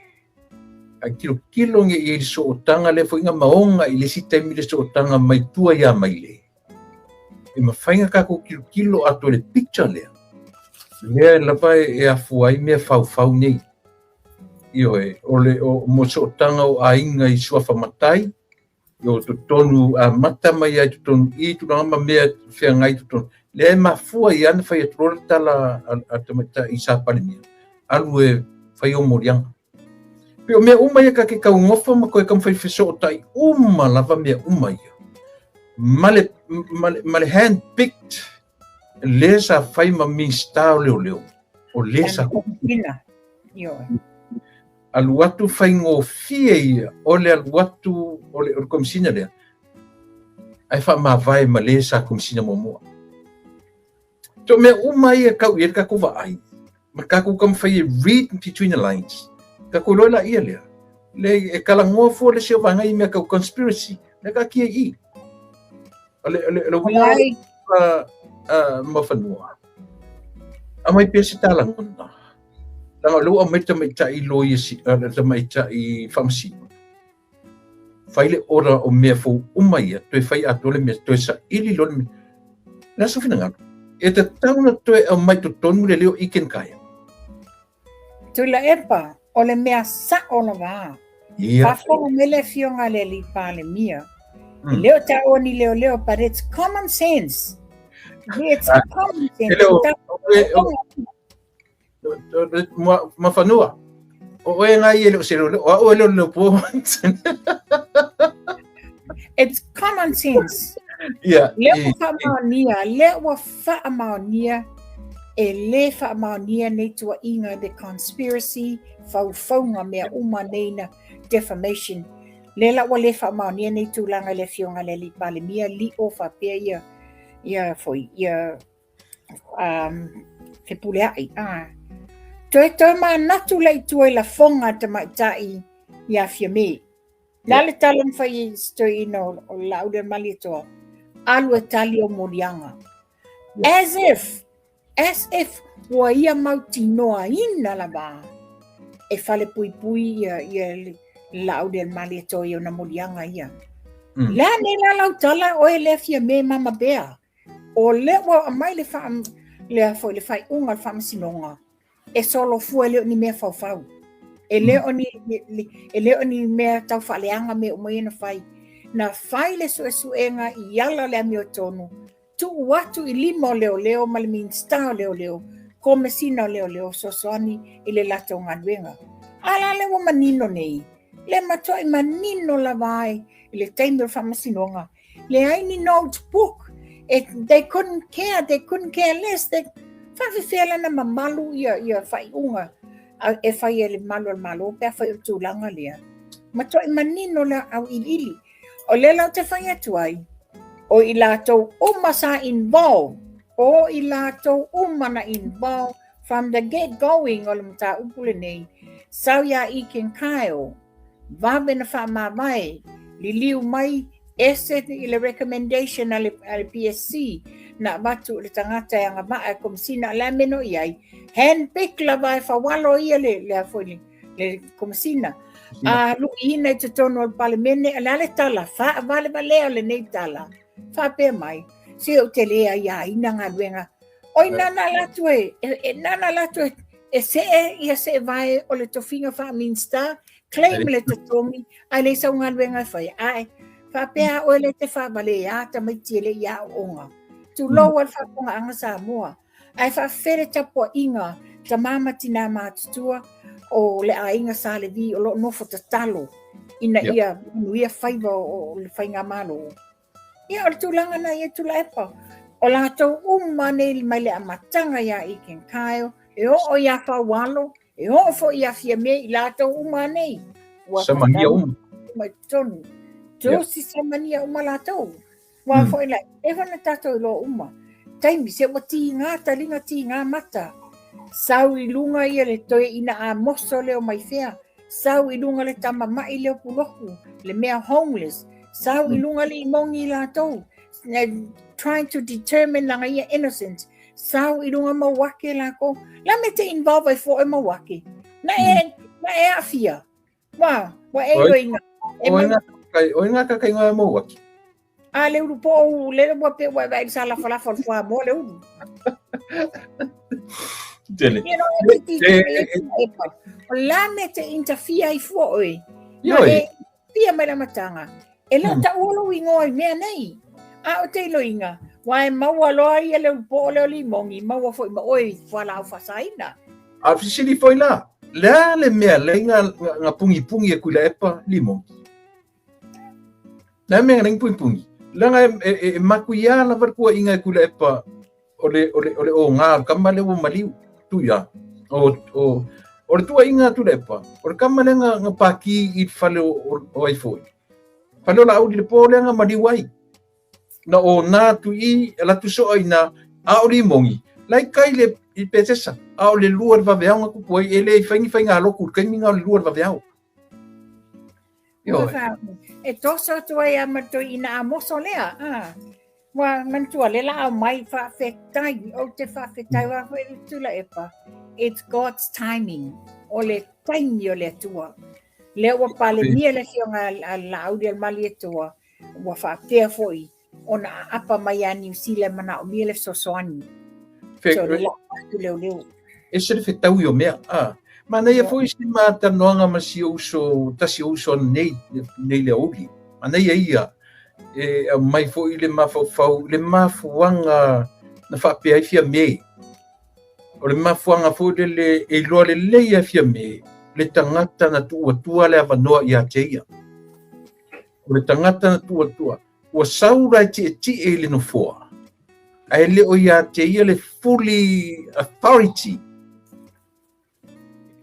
Ae tilotilo nge i ai le sootaga lea foi na maoga i le isi taimi le sootaga mai tua ia Maile. E mafai na tatou tilotilo atoa i le picture lea. Lea lava e afua ai mea faufau nei. Ioe, o le o, mo sootaga o aiga i suafa matai, o totonu amata mai ai totonu i tulaga ma mea feagai totonu. Lea e mafua ia na fai atu loa le tala a tamaitai i sa Palemia, alu e fai o moliaga. Pe o mea uma ia ka ke kaugofa ma koe taumafai fesootai uma lava mea uma ia. Ma le, ma le, ma le hand picked le sa fai ma Minista o Leoleo, o le sa Ina. Ioe. Alu atu faigofie ia o le alu atu o le, o le komisina lea, ae faamavae ma le sa komisina muamua. So mea uma ia kau i ai le tatou vaai, ma tatou taumafai e read between the lines, tatou iloa laia lea. Le e talanoa fua le isi o vaega i mea tau conspiracy, lea taatia i i. O le, o le, o le uiga o Muafanua, aumai pea se talagona. Leaga o lea ua aumai le tamaitai loia, le tamaitai faamasino. Fai le order o mea fou uma ia, toe fai atoa le mea, toe saili loa le mea. O le a sou finagalo? E tatau ona toe aumai totonu le leo Iken Kaya. Tuilaepa, o le mea sa'o lava. Ia. Faafofoga mai le Afioga a le Alii Palemia. E le o taua ni leoleo, but it's common sense. It's common sense. E le o, Muafanua, o oe nga ia e le o se leoleo, o au e leoleo po. It's common sense. Ia. Lea ua faamaonia, lea ua faamaonia e lē faamaonia nei tuuaiga the conspiracy, faufauga mea uma nei na defamation. Lea la ua lē faamaonia nei tulaga i le Afioga i le Alii Palemia, lio faapea ia, ia foi, ia Fepuleai. Ah. Toe toe manatu lea i tua i lafoga a tamaitai ia Fiame. Le a le tala na fai i se toeaina o le Laaulialemalietoa, alu e tali ou moliaga. As if, as if ua ia mautinoaina lava e falepuipui ia, ia le Laaulialemalietoa i ona moliaga ia. Le a nei la lau tala oe lea Fiame Mama Bear? O lea ua aumai le faa, lea foi le faaiuga o le faamasinoga e solofua e le o ni mea faufau. E le o ni, e le o ni mea tau faaleaga mea uma ia na fai. Na fai le suesuega i ala o le amiotonu, tuu atu i lima o leoleo ma le Minisita o Leoleo, Komesina o Leoleo fesoasoani i le latou galuega. A la lea ua manino nei, le matuai manino lava ai i le taimi o le faamasinoga, leai ni notebook, they couldn't care, they couldn't care less. They, faafefea lana mamalu ia, ia faaiuga e fai e le malu o le Malo pe afai o le tulaga lea. Matuai manino le auiliili. O lea la ou te fai atu ai, o i latou uma sa involve, o i latou uma na involve from the get going o le mataupu lenei, sau iā Ethan Kyle, vave na faamavae, liliu mai, ese i le recommendation a le, a le PSC na avatu i le tagata e agavaa e Komesina, o le a mea no i ai, handpick lava e Faualo ia le, le, a foi le, le Komesina. A luiina i totonu o le Palemene, o le a le tala, faavalevalea lenei tala, faapea mai, se ou te le aiaina galuega. Oi, nana latou e, e, nana latou e, e see ia seevae o le tofiga faa-Minista, claim le totogi, ae leai sau galuega e fai. Ae, faapea oe le te faavalea tamaiti e le i aooga. Tulou a le faafofogaaga Samoa. Ae faafefea le tapuaiga tama ma tinā matutua o le aiga Sa Levi o lo o nofo tatalo ina ia manuia faiva o le faigamalo. Ia, o le tulaga na ia Tuilaepa. O latou uma nei mai le amataga iā Ethan Kyle, e oo iā Faualo, e oo foi iā Fiame, i latou uma nei. Ua Samania uma. Uma i totonu. Tusi samania uma latou. Ua foi lai, e foi na tatou iloa uma. Taimi, se ua tīgā talinga tīgā mata. Sau i luga ia le toeaina Amoso lea o Maifea. Sau i luga le tama ma'i lea o Puloku, le mea homeless. Sau i luga le imogi i latou. Trying to determine lana ia innocence. Sau i luga Mauake lakou. La me te involve ai fua oe Mauake. Na e, na e aafia. Ua, ua e iloiga. E mai... Oi ngā kakai ngā Mauake. A le ulu po o le ua pe ua vai sa lafalafa o le fuamoa le ulu. Tele. You know, e ti ti O la me te interfere ai fua oe. Na e fia mai la matanga. E le o taua lou ingoa i mea nei. A o te iloiga, ua e maua loa ia le ulu po o le limogi, maua foi ma oe i fualaau faasaina. A fesili foi la, le a le mea lei nga pungipungi e Tuilaepa limogi? Le mea nga pungipungi. Leaga e makuia lava le tuuaiga e Tuilaepa o le o le o le oga o le tama lea ua maliu tuia. O o o le tuuaiga a Tuilaepa, o le tama lea nga paki i le fale o ai foi. Fale o Laauli le po lea nga maliu ai. Na o nā atu i e latu soa i nā a o limogi lai kai le i Petesa a o le lua le vaveao nga tupu ai e le i fai ni faiga lotu i le taimi nga o le lua le vaveao. Ioe. E toso atu ai a ma toeaina Amoso lea. Ah. Ua manatua le la ao mai faafetai, ou te faafetai mm. foi i Tuilaepa. It's God's timing. O le taimi o le Atua. Lea ua palemia le afioga a Laaulialemalietoa, ua faapea foi ona aapa mai ia Niu Sila e manaomia le fesoasoani. So, le laa atu leoleo. Ese le fetaui o mea. Ah. Manaia foi si matalanoaga ma si ou uso, tasi o uso nei, nei le aoauli. Manaia ia e aumai foi le mafaufau, le mafuaga na faapea ai Fiame. O le mafuaga foi lele e iloa lelei e Fiame le tagata na tuu atua le avanoa ia te ia. O le tagata na tuu atua, ua sau la e tietie i le nofoa, ae le o ia te ia le fully authority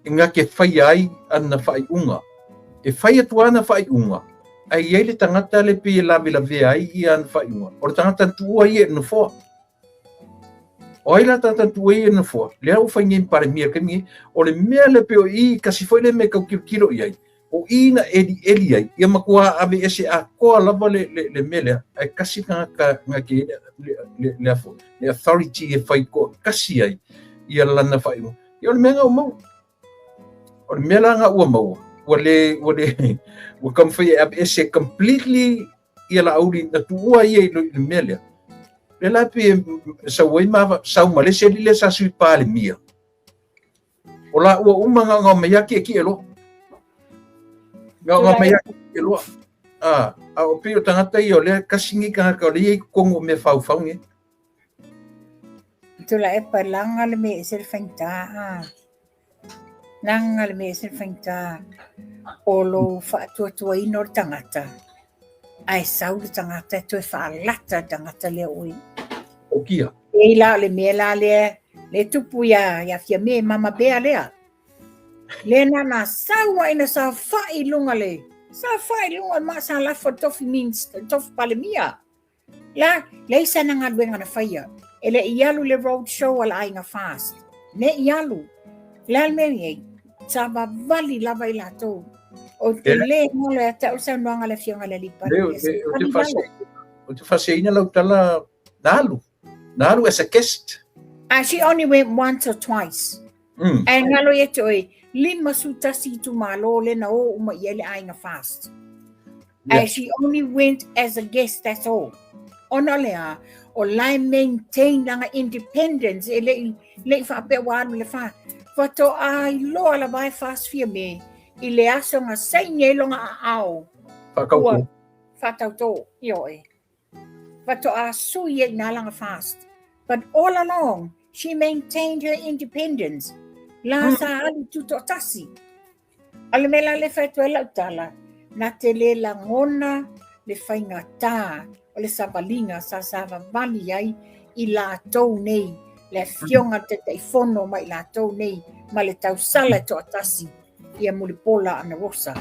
e na te faia ai ana faaiuga. E fai atu ana faaiuga, ae i ai le tagata le pei e lavelavea ai ia ana faaiuga. O le tagata na tuua ia i le nofoa. O ai la tagata na tuua ia i le nofoa? Lea ua fai nei ma Palemia i le taimi nei. O le mea lea pei o i, kasi foi lea mea e tau tilotilo i ai, o i na elieli ai, ia matua aveese atoa lava le, le, le mea lea, ae kasi le tagata na te le, le, le, le, le authority e fai toatasi ai ia lana faaiuga. Ia o le mea na ua maua. O le mea la na ua maua, ua le, ua le, ua taumafai e aveese completely ia Laauli na tuua ia i le mea lea. Lea la pei e sau ai ma sau ma le isi alii lea sa sui Palemia. O la ua uma na ona omai lava tietie loa. Nga nga mai e loa. A, a o pei o tagata ia o lea kasi nei tagata o lea i totonu o mea faufau nei. Tuilaepa laga le mea e ese le faigata a. Laga le mea e ese le faigata o lou faatuatuaina o le tagata ae sau le tagata e toe faalata le tagata lea oe. O kia. Ei la o le mea la lea le tupu ia ia Fiame Mama Bea lea. Le na na sau ai na saofai i luga le saofai i luga le maa sa lafo le tofi means tofi palemia. La, leai sana galuega na faia. E le i alu le road show a le aiga FAST. Ne i alu. Le a le mea nei? Sa vavali lava i latou. Ou te le galo ia te au le saunoaga a le Afioga i le Alii Palemia. Ou te faaseseina lau tala na alu. Na alu as a guest. Ah, she only went once or twice. Ae galo ia te oe, 51 itumalo lea na o uma i ai le aiga FAST. Yeah. Ae she only went as a guest, that's all. Ona o le a, o la e maintain lana independence, e le i faapea ua alu le FAST. Faatoa iloa lava e FAST Fiame i le aso na saini ai lona aao. Faatautō. Faatautō, ioe. Faatoa sui ai i ina lana FAST. But all along, she maintained her independence. La sa alu tutoatasi. A o le mea la lea e fai atu ai lau tala, na te le lagona le faigata o le savaliga sa savavali ai i latou nei, le afioga i le Taitaifono ma i latou nei ma le tausala e toatasi ia Mulipola Anarosa.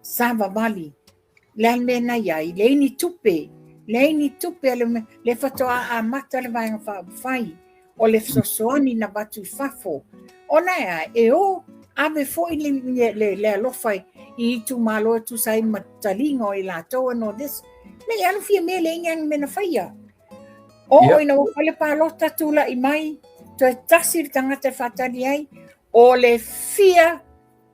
Savavali Le a le mea na i ai? Leai ni tupe. Leai ni tupe a le lea faatoa amata le Vaega Faaupufai o le fesoasoani na avatu i fafo. Ona e a, e o ave foi le, le, le alofa i itumalo e tusa ai ma taliga o i latou and all this. Me i alu Fiame leai ni mea na faia. Oo ina ua fai le palota tulai mai, toe tasi le tagata e faatali ai, o le fia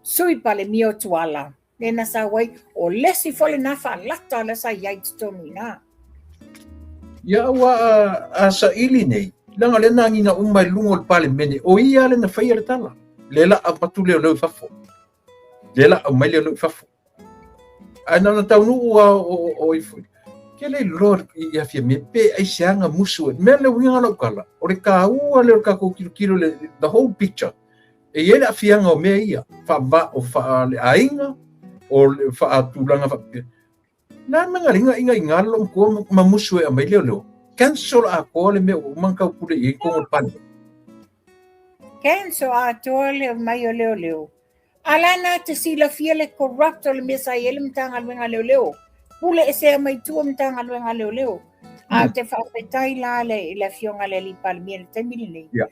Sui Palemia o Tuala. Lea na sau ai, o le isi foi lena faalata lea sa i ai i totonu i ina. Ia aua a saili nei, leaga o lea na agiga uma i luga o le Palemene, o ia lea na faia le tala. Lea la avatu leoleo i fafo. Lea la aumai leoleo i fafo. Ae na ona taunuu lava o ifo. Ke le iloa ia Fiame pe aisea na musu ai. Mea le uiga o lau tala, o le taua lea o le tatou tilotilo le the whole picture. E i ai le aafiaga o mea ia, faava o faaleaiga, o le faatulaga faapea. Na mea ngaliga inga inga lo matua ma musu e aumai leoleo. Cancel atoa le mea ua uma ona taupule i ai totonu o le Palemene. Cancel atoa le aumai o leoleo. A la na te silafia le corrupt o le mea sa i ai le Matagaluega a Leoleo. Pule esea mai tua Matagaluega a Leoleo. A ou te faafetai la i le Afioga i le Alii Palemia i le taimi lenei. Yeah.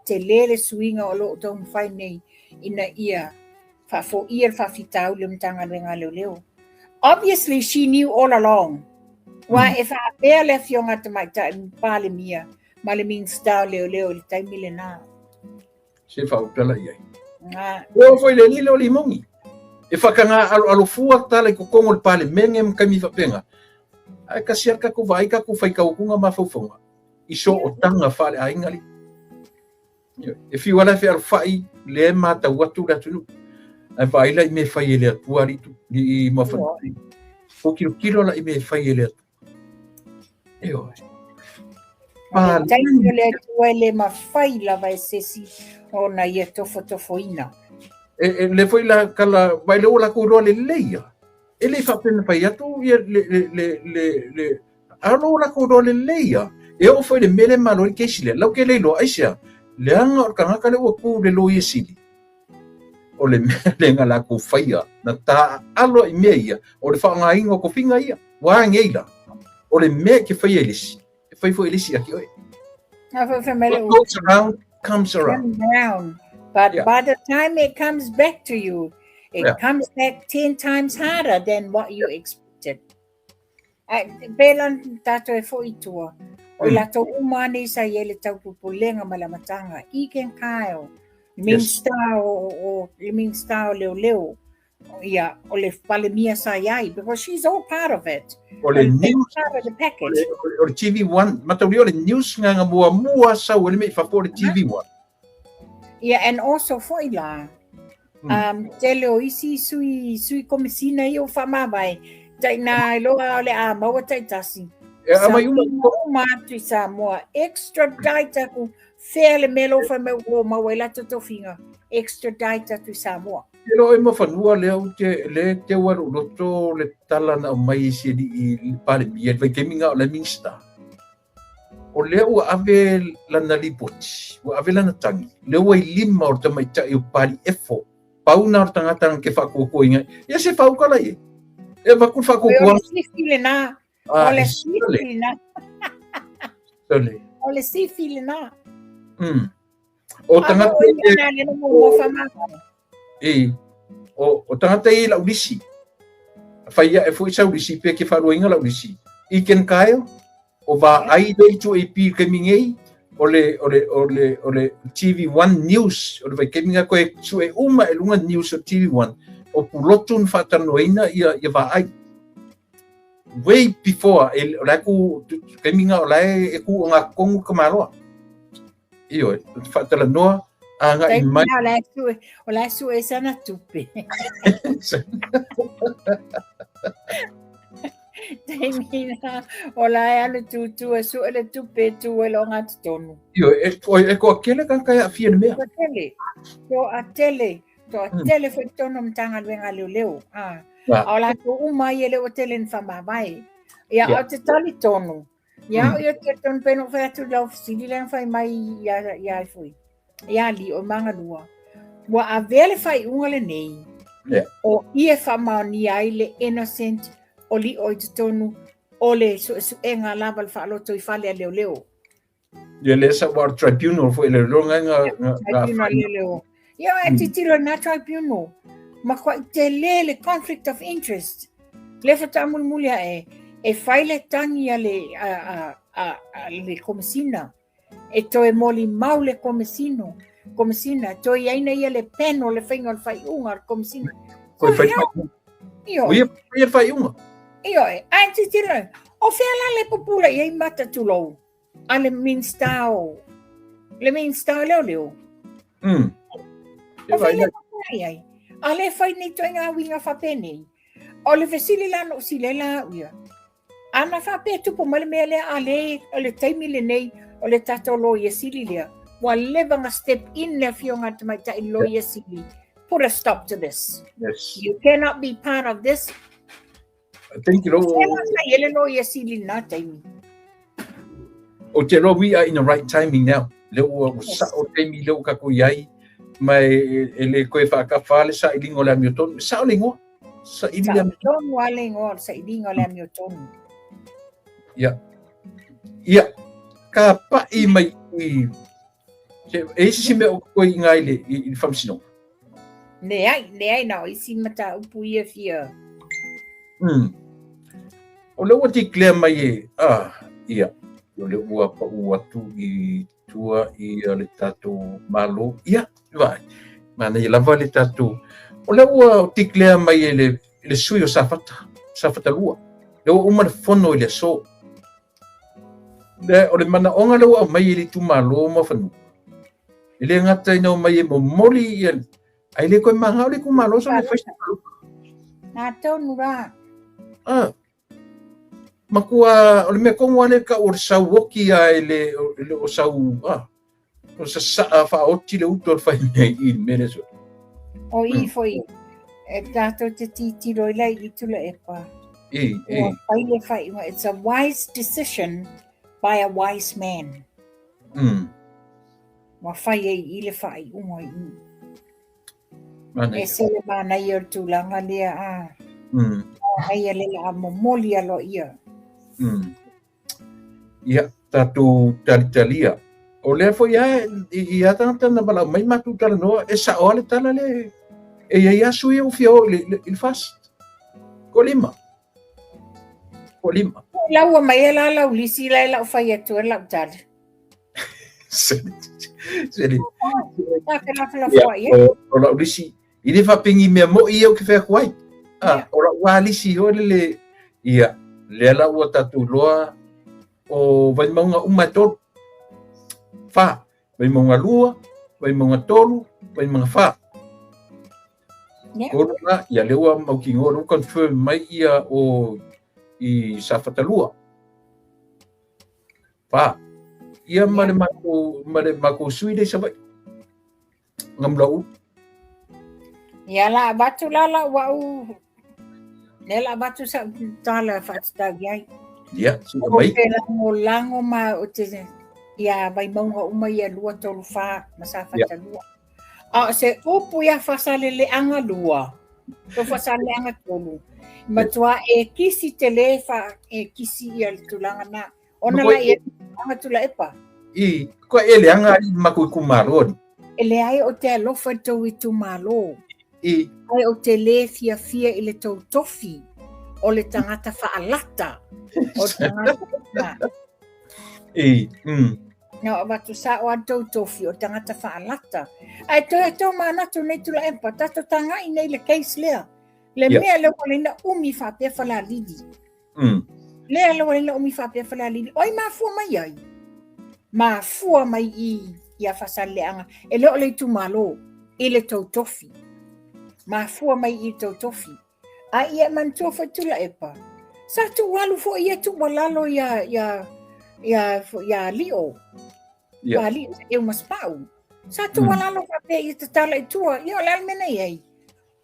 Tele le suiga o lo o taumafai nei ina ia faafoia le faafitauli o Matagaluega a Leoleo. Obviously she knew all along. Aua e faapea le Afioga a Tamaitai Palemia ma le Minisita o Leoleo i le taimi lena. Se faautala i ai. O foi le lilo o limogi. E whakangā alo alo fua tala i totonu o le Palemene ma taimi faapena. Ae kasi a tatou vaai tatou faitauakuga mafaufauga i sootaga faaleaiga li. E fiu ala e fealofai lea e matau atu le atunuu. Ae vaai la i mea e fai e le Atua alii tu i mafanua. O kilokilo la i mea e fai e le Atua. Ioe. O le taimi o le Atua e le mafai lava e se isi ona ia tofotofoina. E, e le foi la kala vai le ua latou iloa lelei ia. E le faapea na fai atu ia le le le le le a o lo latou iloa lelei ia. E oo foi i le mea lea e malo ai le kesi lea. Lau ke le iloa aisea, leaga o le tagata lea ua tu i le Loia Sili. O le mea lea na latou faia, na taaalo i mea ia, o le faaaogaina o tofiga ia. Ua a nei la? O le mea e te faia i le isi, e fai foi e le isi ia te oe. What goes around comes around. Come round. But by the time it comes back to you, it comes back 10 times harder than what you expected. Ae pēlā tātou e foi i tua, o i latou uma nei sa i ai le taupupulega ma le amataga, Egan Kyle, Minista o, o, le Minista o Leoleo, ia, o le Palemia sa i ai, because she's all part of it. O le news, part of the package. O le TV1, mataulia o le news nga nga muamua sau e le mea i fafo o le TV1. Yeah, and also foi la, Tele o isi sui, sui komesina ia ua faamavae, taina iloa o le a maua taitasi. E aumai uma. Uma atu i Samoa, extradite atu, fea le mea lou fai mai ua maua ai latou tofiga, extradite atu i Samoa. E lo e mafanua lea ou te le te ua lou loto le tala na aumai e si alii le Palemia i le vaitaimi na o la e Minista. O lea ua ave lana lipoti, ua ave lana tagi, lea ua i lima o le tamaitai o Papali'i-Efo, pau na o le tagata na te faatuatuaina. Ia se faautala i ai. E avatu le faatuatuaga. O le sifi lena. O le sifi lena. Sole. O le sifi lena. O tagata i o tagata i lau lisi. Fai ia e foi sau lisi pe ke wharuainga lau lisi. I ken kaeo, o va ai le itu AP ke mingei, o le, o le, o le, o le TV1 News, o le vai ke minga koe sue uma e lunga news o TV1, o pulotu na whaatanoina ia, ia va ai. Way before, e, o la ku, ke minga o la e, e ku o ngā kongu ka maloa. Ioe, o te faatalanoa agai mai. O la e sue, o la e sue sana tupe. Taimi na, o la e alu tūtū e sue le tupe e tū e lo ngā tonu. Ioe, e, o, e koa kele ka kai a fia le mea. Toa tele, toa tele, toa tele foi tonu Matagaluega a Leoleo. Ah. A o latou uma ai e le o tele ni whamavae. Ia, o te tali tonu. Ia au ia te tonu pe no whai atu lau fesili lea na whai mai ia, ia ai foi. Ia li o Mangalua. Ua avea le whaiunga lenei. O ia whamaonia ai le innocent o li o i te tonu o le suesuega lava le whaaloto i fale a leoleo. Ia le sa war tribunal foi le longa nga nga tribunal le leo. Ia e titilo na tribunal. Ma kwa te le le conflict of interest. Le fa mulimuli ae e fai le tangi a le a a a, a le komesina. E toe moli mau le komesino. Komesina toe ia ina ia le panel le whainga o le whaiunga le komesina. Koe whai whaiunga. Io. Ia ia whaiunga. Io e. Ai titilo. O fea la le pupula i ai mata tulou. A le Minista o. Le Minista o leo leo. O fai le pupula i ai. A le fai nei toi ngā winga whapenei. O le fesili la no sile la uia. Ana whapea tupu mai le mea lea a le, o le taimi lenei o le tatou loia sili lea. Ua leva na step in le afioga a le tamaitai loia sili. Put a stop to this. Yes. You cannot be part of this. I think you know. Sa i ele loia sili na taimi. O te loa we are in the right timing now. Le ua yes. sa o taimi le ua kako iai mai e le koe whaakawha le sa ilinga o le amiotonu. Sa o le ingoa. Sa ili le amiotonu. Sa le ingoa, sa ilinga o le amiotonu. Ia. Ia. Ka pa'i mai i... E isi si mea o koe i ngā i le, i, i le whamsino. Leai, leai na o isi mataupu ia fia. O le ua declare mai e, ah, ia, o le ua pau atu i tua i le tatou Malo, ia, vai, manaia lava le tatou, o le ua declare mai e le, le sui o Safata, Safata 2, le ua uma le fono i le aso. Le, o le manaoga le ua aumai e le itumalo ma fanua. E le gata ina omai e momoli ia, ai le koe maga o le itumalo sa le fai se palota. Nā tonu rā. Ah. Makua, o le mea kongo ane ka o le sau oki a e le, o, le, o sau, ah, o sa saa whaoti le uto o le whai nei i le mere so. O i foi, e tātou te titiro i lai i tula e pa. E, e. Ua whai le whai, it's a wise decision by a wise man. Ua whai e i le whai unga i. Manaia. E se le manaia o le tulaga lea a. Ai a le la momoli alo ia. Ia, tatou talitalia. O lea foi a i a tagata na valaau mai matou talanoa, e sa'o a le tala lea e i ai a sui o fia o i le, i le FAST. Ko lima. Ko lima. Laua mai e la lau lisi la e lau whai atu e lau tala. Seli. Tā ke la la fua ia. O lau lisi, i le whapengi mea mo i au ke whea kuai. Ah, o lau wā lisi ho le le, ia, lea la ua tātou loa o Vaimauga uma e tolu. Whā, Vaimauga 2, Vaimauga 3, Vaimauga 4. Yeah. Tolu na, ia lea ua mautinoa, lea ua confirm mai ia o i Safatalua. Fa. Ia ma le matou ma le matou sui le Savaii. Ngamulaulu. Ia la avatu la lau au lea la avatu sa'u tala faatatau i ai. Ia, suia mai. Ou te lagolago ma ou te ia Vaimauga uma ia 2, 3, 4 ma Safata 2. A o se upu ia Faasaleleaga 2, po Faasaleleaga 3, matua e kisi tele fa e kisi ia le tulaga na. Ona la ia anga Tuilaepa. I, koe e leaga alii ma matou itumalo alii. E leai ou te alofa i le tou itumalo. I. Ae ou te le fiafia i le tou tofi o le tagata faalata o le tagata. I. Na avatu sao a tou tofi o le tagata faalata. Ae toe tou manatu nei Tuilaepa, tatou tagai nei i le case lea. Le mea lea ua laina umi faapea Falealili. Lea lea ua laina umi faapea Falealili. O ai mafua mai ai? Mafua mai i ia Faasaleleaga. E le o le itumalo i le tou tofi. Mafua mai i tou tofi. A ia e manatua foi Tuilaepa, sa tuualu foi ia tuualalo ia ia ia ia Lio. Ia Lio e uma spau. Sa tuualalo faapea ia tatala i tua. Ia o le a le mea na i ai?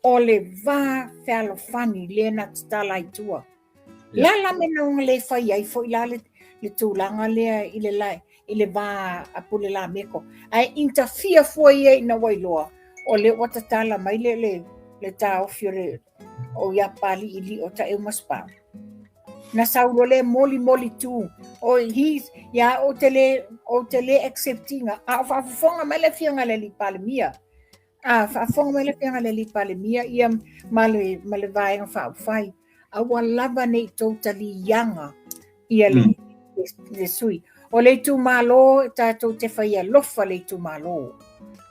O le va fealofani lea na tatala ai tua. La la mea na le fai ai foi la le, le tulaga lea i le, la, i le va a Pule Lameko. Ae interfere fua ia ina ua iloa, o lea ua tatala mai le, le, le taofi o le o ia Papali'i o Taeu ma Spau. Na sau loa le moli moli tu. O he, ia ou te le, ou te le accept ina. A o faafofoga mai le afioga i le alii Palemia. A faafofoga mai le Afioga i le Alii Palemia ia ma le, ma le Vaega Faaupufai, aua lava ne i tou taliaga ia le, le, le sui. O le itumalo tatou te fai alofa le itumalo,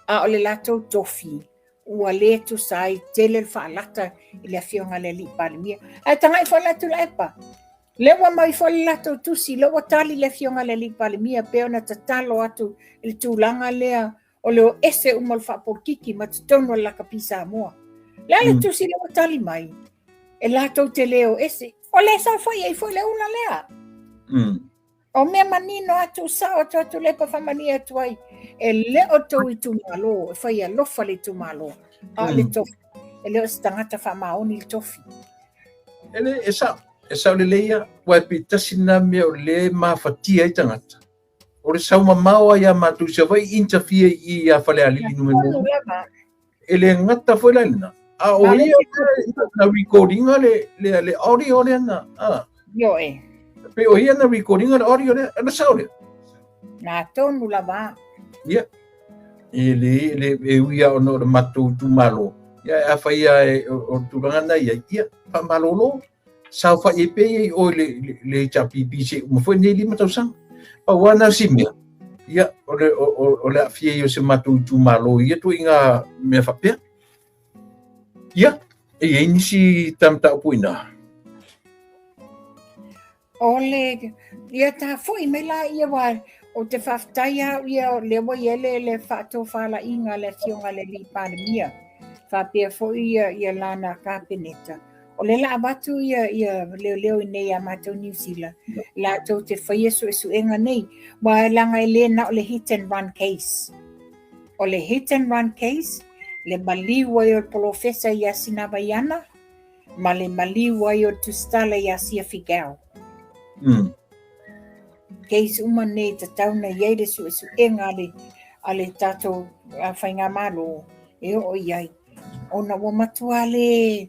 a o le latou tofi ua le tusa ai tele le faalata i le Afioga i le Alii Palemia. Ae tagai foi la Tuilaepa, lea ua aumai foi le latou tusi, lea ua tali le Afioga i le Alii Palemia pei ona tatalo atu i le tulaga lea o le o ese uma o le faapolokiki ma totonu o le lakapi Samoa. Le a le tusi lea ua tali mai, e latou te le o ese. O le saofai ai foi le ula lea. O mea manino atu, sao atu atu Tuilaepa faamalie atu ai, e le o tou itumalo, e fai alofa le itumalo, a o le tofi, e le o se tagata faamaoni le tofi. E le, e sao, e sao lelei ia, aua e pei tasi lena mea o lea e mafatia ai tagata. O le sau mamao lava ia matou i Savaii interfere i i ia Falealili Nu.1. E le gata foi la i lena, a o ia na record ina le, le, le audio lea na, a. Ioe. Pei o ia na record ina le audio lea, na sao lea. Na tonu lava. Ia. E le, le, e ui lava ona o le matou itumalo, ia afai lava e, o le tulaga na i ai, ia, faamalolo. Saofai ai pea ia i o i le, le, le HRPP se uma foi nei 5 tausaga. Pau lava na o si mea, ia, o le, o, o, o le aafia ai o se matou itumalo i ia ituaiga mea faapea. Ia, e i ai nisi ta mataupu i ina. O le, ia ta foi mai la ia wa, o te faafetai au ia o lea ua i ai le, le faatofalaiga a le Afioga i le Alii Palemia, faapea foi ia, ia lana Kapeneta. O lea la avatu ia, ia leoleo i nei ia matou Niu Sila, latou te faia suesuega nei, wa leaga e le na o le hit and run case. O le hit and run case, le maliu ai o le polofesa ia Sinavaiana, ma le maliu ai o le tusitala ia Sia Figao. Case uma nei tatau na i ai le suesuega a le, a le tatou faigamalo e oo i ai. Ona ua matua le,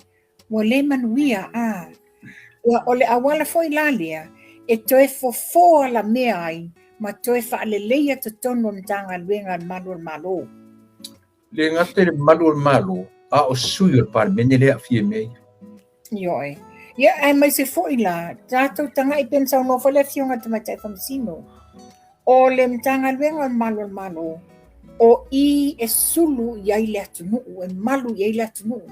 ua le manuia, a. Ia, o le auala foi la lea, e toe fofo alamea ai ma toe faaleleia totonu o le Matagaluega a le Malu o le Malo. Le gata i le Malu o le Malo, a o sui o le Palemene lea e aafia i mea ia. Ioe. Ia, aemaise foi la, tatou tagai pei ona saunoa foi le Afioga i le Tamaitai Faamasino, o le Matagaluega o le Malu o le Malo, o i e sulu i ai le atunuu, e malu i ai le atunuu.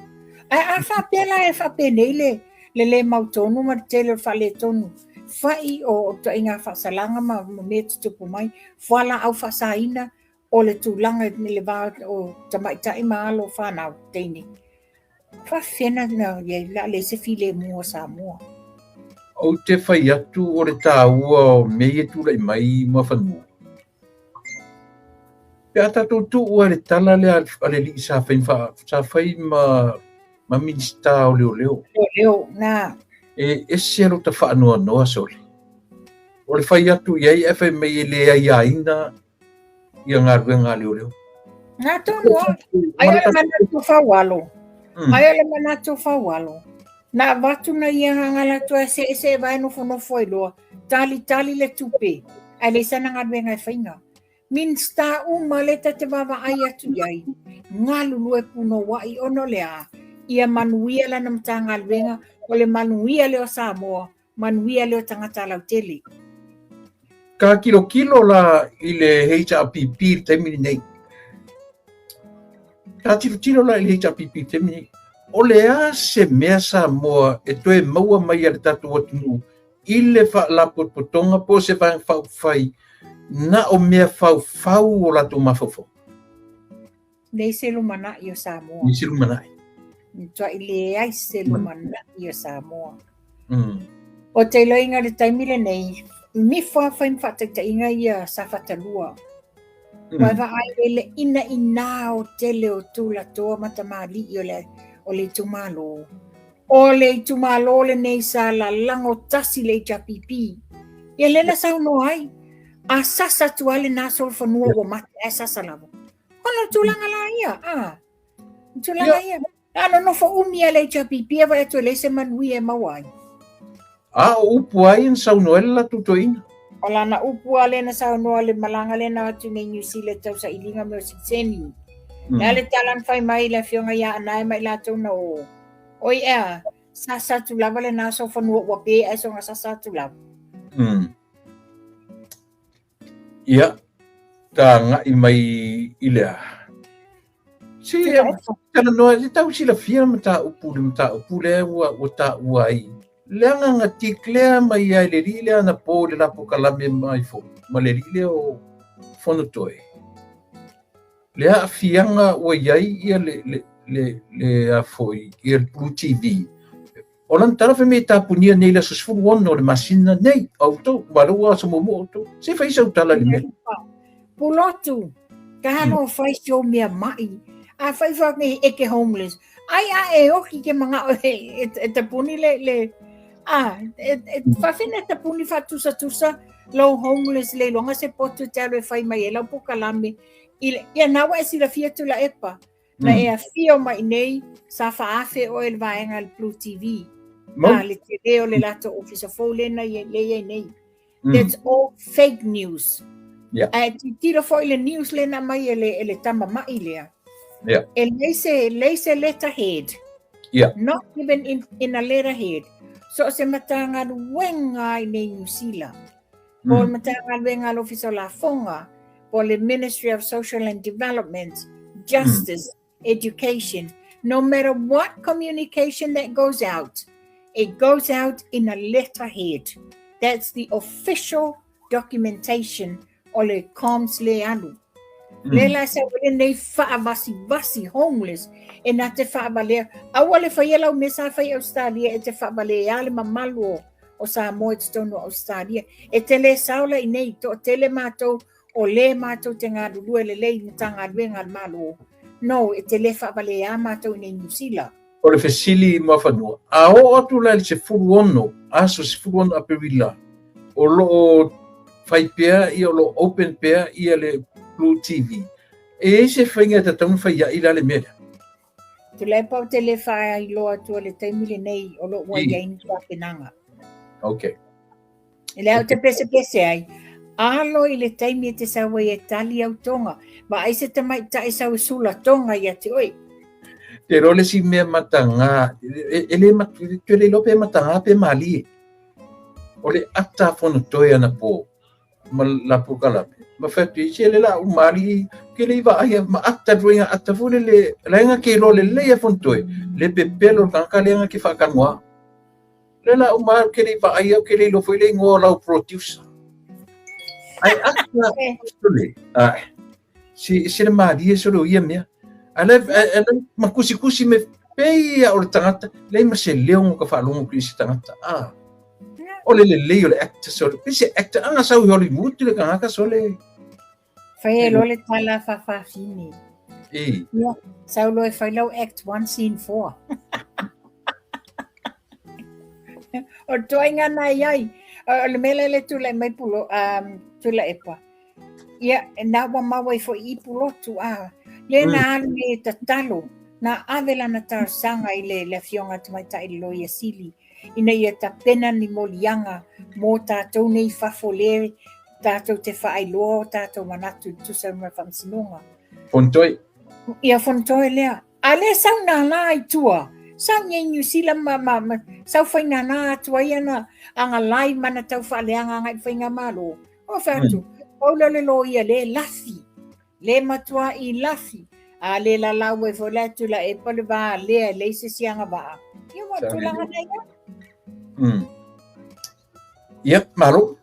Ae a faapea la e faapenei le, le le mautonu ma le tele o le faaletonu, fai o ituaiga faasalaga ma, ma mea tutupu mai, fualaau faasaina, o le tulaga i le va o tamaitai ma alo fanau teine. Faafefea na i ai la leai se filemu o Samoa? Ou te fai atu o le taua o mea ia e tulai mai ma fanua. Pe a tatou tuu ai le tala lea a le alii sa fai, sa fai ma, ma Minisita o Leoleo. Leoleo, na. E ese lo ta faanoanoa sole. O le fai atu i ai ae fai mai e le aiaina ia galuega a leoleo. Nā tonu a. Ai o le manatu faualo. Ai o le manatu faualo. Na avatu na ia hanga latu e se se vai nofo nofo ai loa. Tali tali le tupe. Ai le sana galuega e fainga. Minista uma le ta te vaavaai atu i ai. Galulue punouai ona o le a? Ia manuia lana Matagaluega, o le manuia lea o Samoa, manuia lea o tagata lautele. Ka tilotilo la i le HRPP i le taimi lenei. Ka tilotilo la i le HRPP i le taimi lenei. O le a se mea Samoa e toe maua mai a le tatou atunuu i le faalapotopotoga po o se vaega faaupufai na o mea faufau o latou mafaufau? Leai se lumanai o Samoa. Leai se lumanai. Matuai leai se lumanai o Samoa. O te iloiga i le taimi lenei, mifo a fai ma faataitaiga ia Safata 2. Ua vaai i le inaina o tele o tulatoa ma tamalii o le, o le itumalo. O le itumalo lenei sa lalago tasi le HRPP. Ia lea na saunoa ai. A sasa atu lava lena solofanua ua mate, ae sasa lava. Ona o tulaga la ia, a. Tulaga ia. A nonofo umi a le HRPP a vaai atu e leai se manuia e maua ai. A o upu ai na saunoa ai le latou toeaina? O lana upu a lea na saunoa le malaga lea na o atu nei New Zealand tau sailiga mea o sitiseni. Le a le tala na fai mai le afioga ia Anae ma i latou na o. Oi ea, sasa atu lava lena solofanua ua pe ae soga sasa atu lava. Ia, ta agai mai i le a? Se, talanoa, se tau silafia le mataupu, le mataupu lea ua, ua taua ai. Le agaga declare mai ai le alii lea anapo i le la polokalame mai foi, ma le alii lea o Fonotoe. Le aafiaga ua i ai ia le, le, le, le a foi, ia le Blue TV. O lana tala fai mai e tapunia nei le aso 16 o le masina nei, a outou, ma lea ua aso muamua outou. Se fai sau tala i le mea. Pulotu, ka hano fai si ou mea mai. A fai fa me e ke homeless. Ai a e oki ke manga o e, e, e tapuni le, le a, e, e whawhina tapuni fa tusa tusa lau homeless le longa se potu te alu e fai mai e lau pokalame. I le, ia nawa e silafia tu la epa. Na e afio mai nei, sa faaafe oe i le vaega a le Blue TV. A le tele o le latou ofisa fou lea na i lea i ai nei. That's all fake news. Yeah. Ae tilotilo foi le news lea na aumai e le, e le tama ma'i lea. Yeah. E leai se, leai se letterhead. Yeah. Not even in a letterhead. So o se Matagaluega i nei Niu Sila. Po o le Matagaluega a le Ofisa o Lafoga, po o le Ministry of Social and Development, Justice, Education. No matter what communication that goes out, it goes out in a letterhead. That's the official documentation o le comms le alu. Le la sa wale nei faavasivasi homeless e na te faavalea. Aua le faia lau mea sa fai Australia e te faavalea le mamalu o o Samoa i totonu o Ausetalia. E te le sao la i nei, toatele matou o le matou te galulue lelei i Matagaluega a le Malo. No, e te le faavalea matou i nei Niu Sila. O le fesili i Muafanua, a oo atu la i le 16, aso 16 Aperila, o lo o fai pea ia, o lo o open pea ia le Blue TV, e i ai se faiga e tatau ona fai ai la le mea lea? Tuilaepa ou te le faailoa atua le taimi lenei o lo o ua i ai ni tapenaga. Okay. E lea ou te pesepese ai, alo i le taimi e te sau ai e tali au tonga, vaai se tamaitai sau e sula tonga ia te oe. Te iloa le isi mea mataga, e le, te le iloa pe mataga pe malie. O le ata a Fonotoe anapo, ma la polokalame ma fai atu i se le la uma ali ke le vaai ma ata ruinga ata foi le la nga ke lo le le ya fontoe le pepelo le tagata le nga ke faakanoa le la uma ke le vaai au ke le lo foi le ingoa o lau producer ai ata le ai si se le malie solo ia mea ale ale ma kusikusi me Pei a o le tagata, leai ma se leo ka faalogo atu i se tagata. Ah. O le lelei o le actor sole. Pei se actor anga sau i Hollywood le tagata sole. Fai e lo le tala fafafine. E. Ia, sau lo e fai lau act 1 scene 4. O le toaiga na i ai. O le mea lea le tulai mai pulo, Tuilaepa. Ia, na ua maua ai foi i Pulotu, a. Le na alu nei e tatalo, na ave lana talosaga i le, le afioga a Tamaitai le Loia Sili, ina ia tapena ni moliaga mo tatou nei i fafo le tatou te faailoa o tatou manatu i le tusa ma le faamasinoga. Fonotoe. Ia Fonotoe lea. A lea sau nā lā i tua, sau nei New Zealand ma, ma, ma sau fai nā nā atu ai ana aga lai mana tau faaleaga agai i faigamalo. O fai atu, pau lea o le loia le lafi, le matua i lafi, a le lalau ai foi la e Tuilaepa le va lea e leai se isi agavaa. Ia ua tulaga nei. Ia, malo.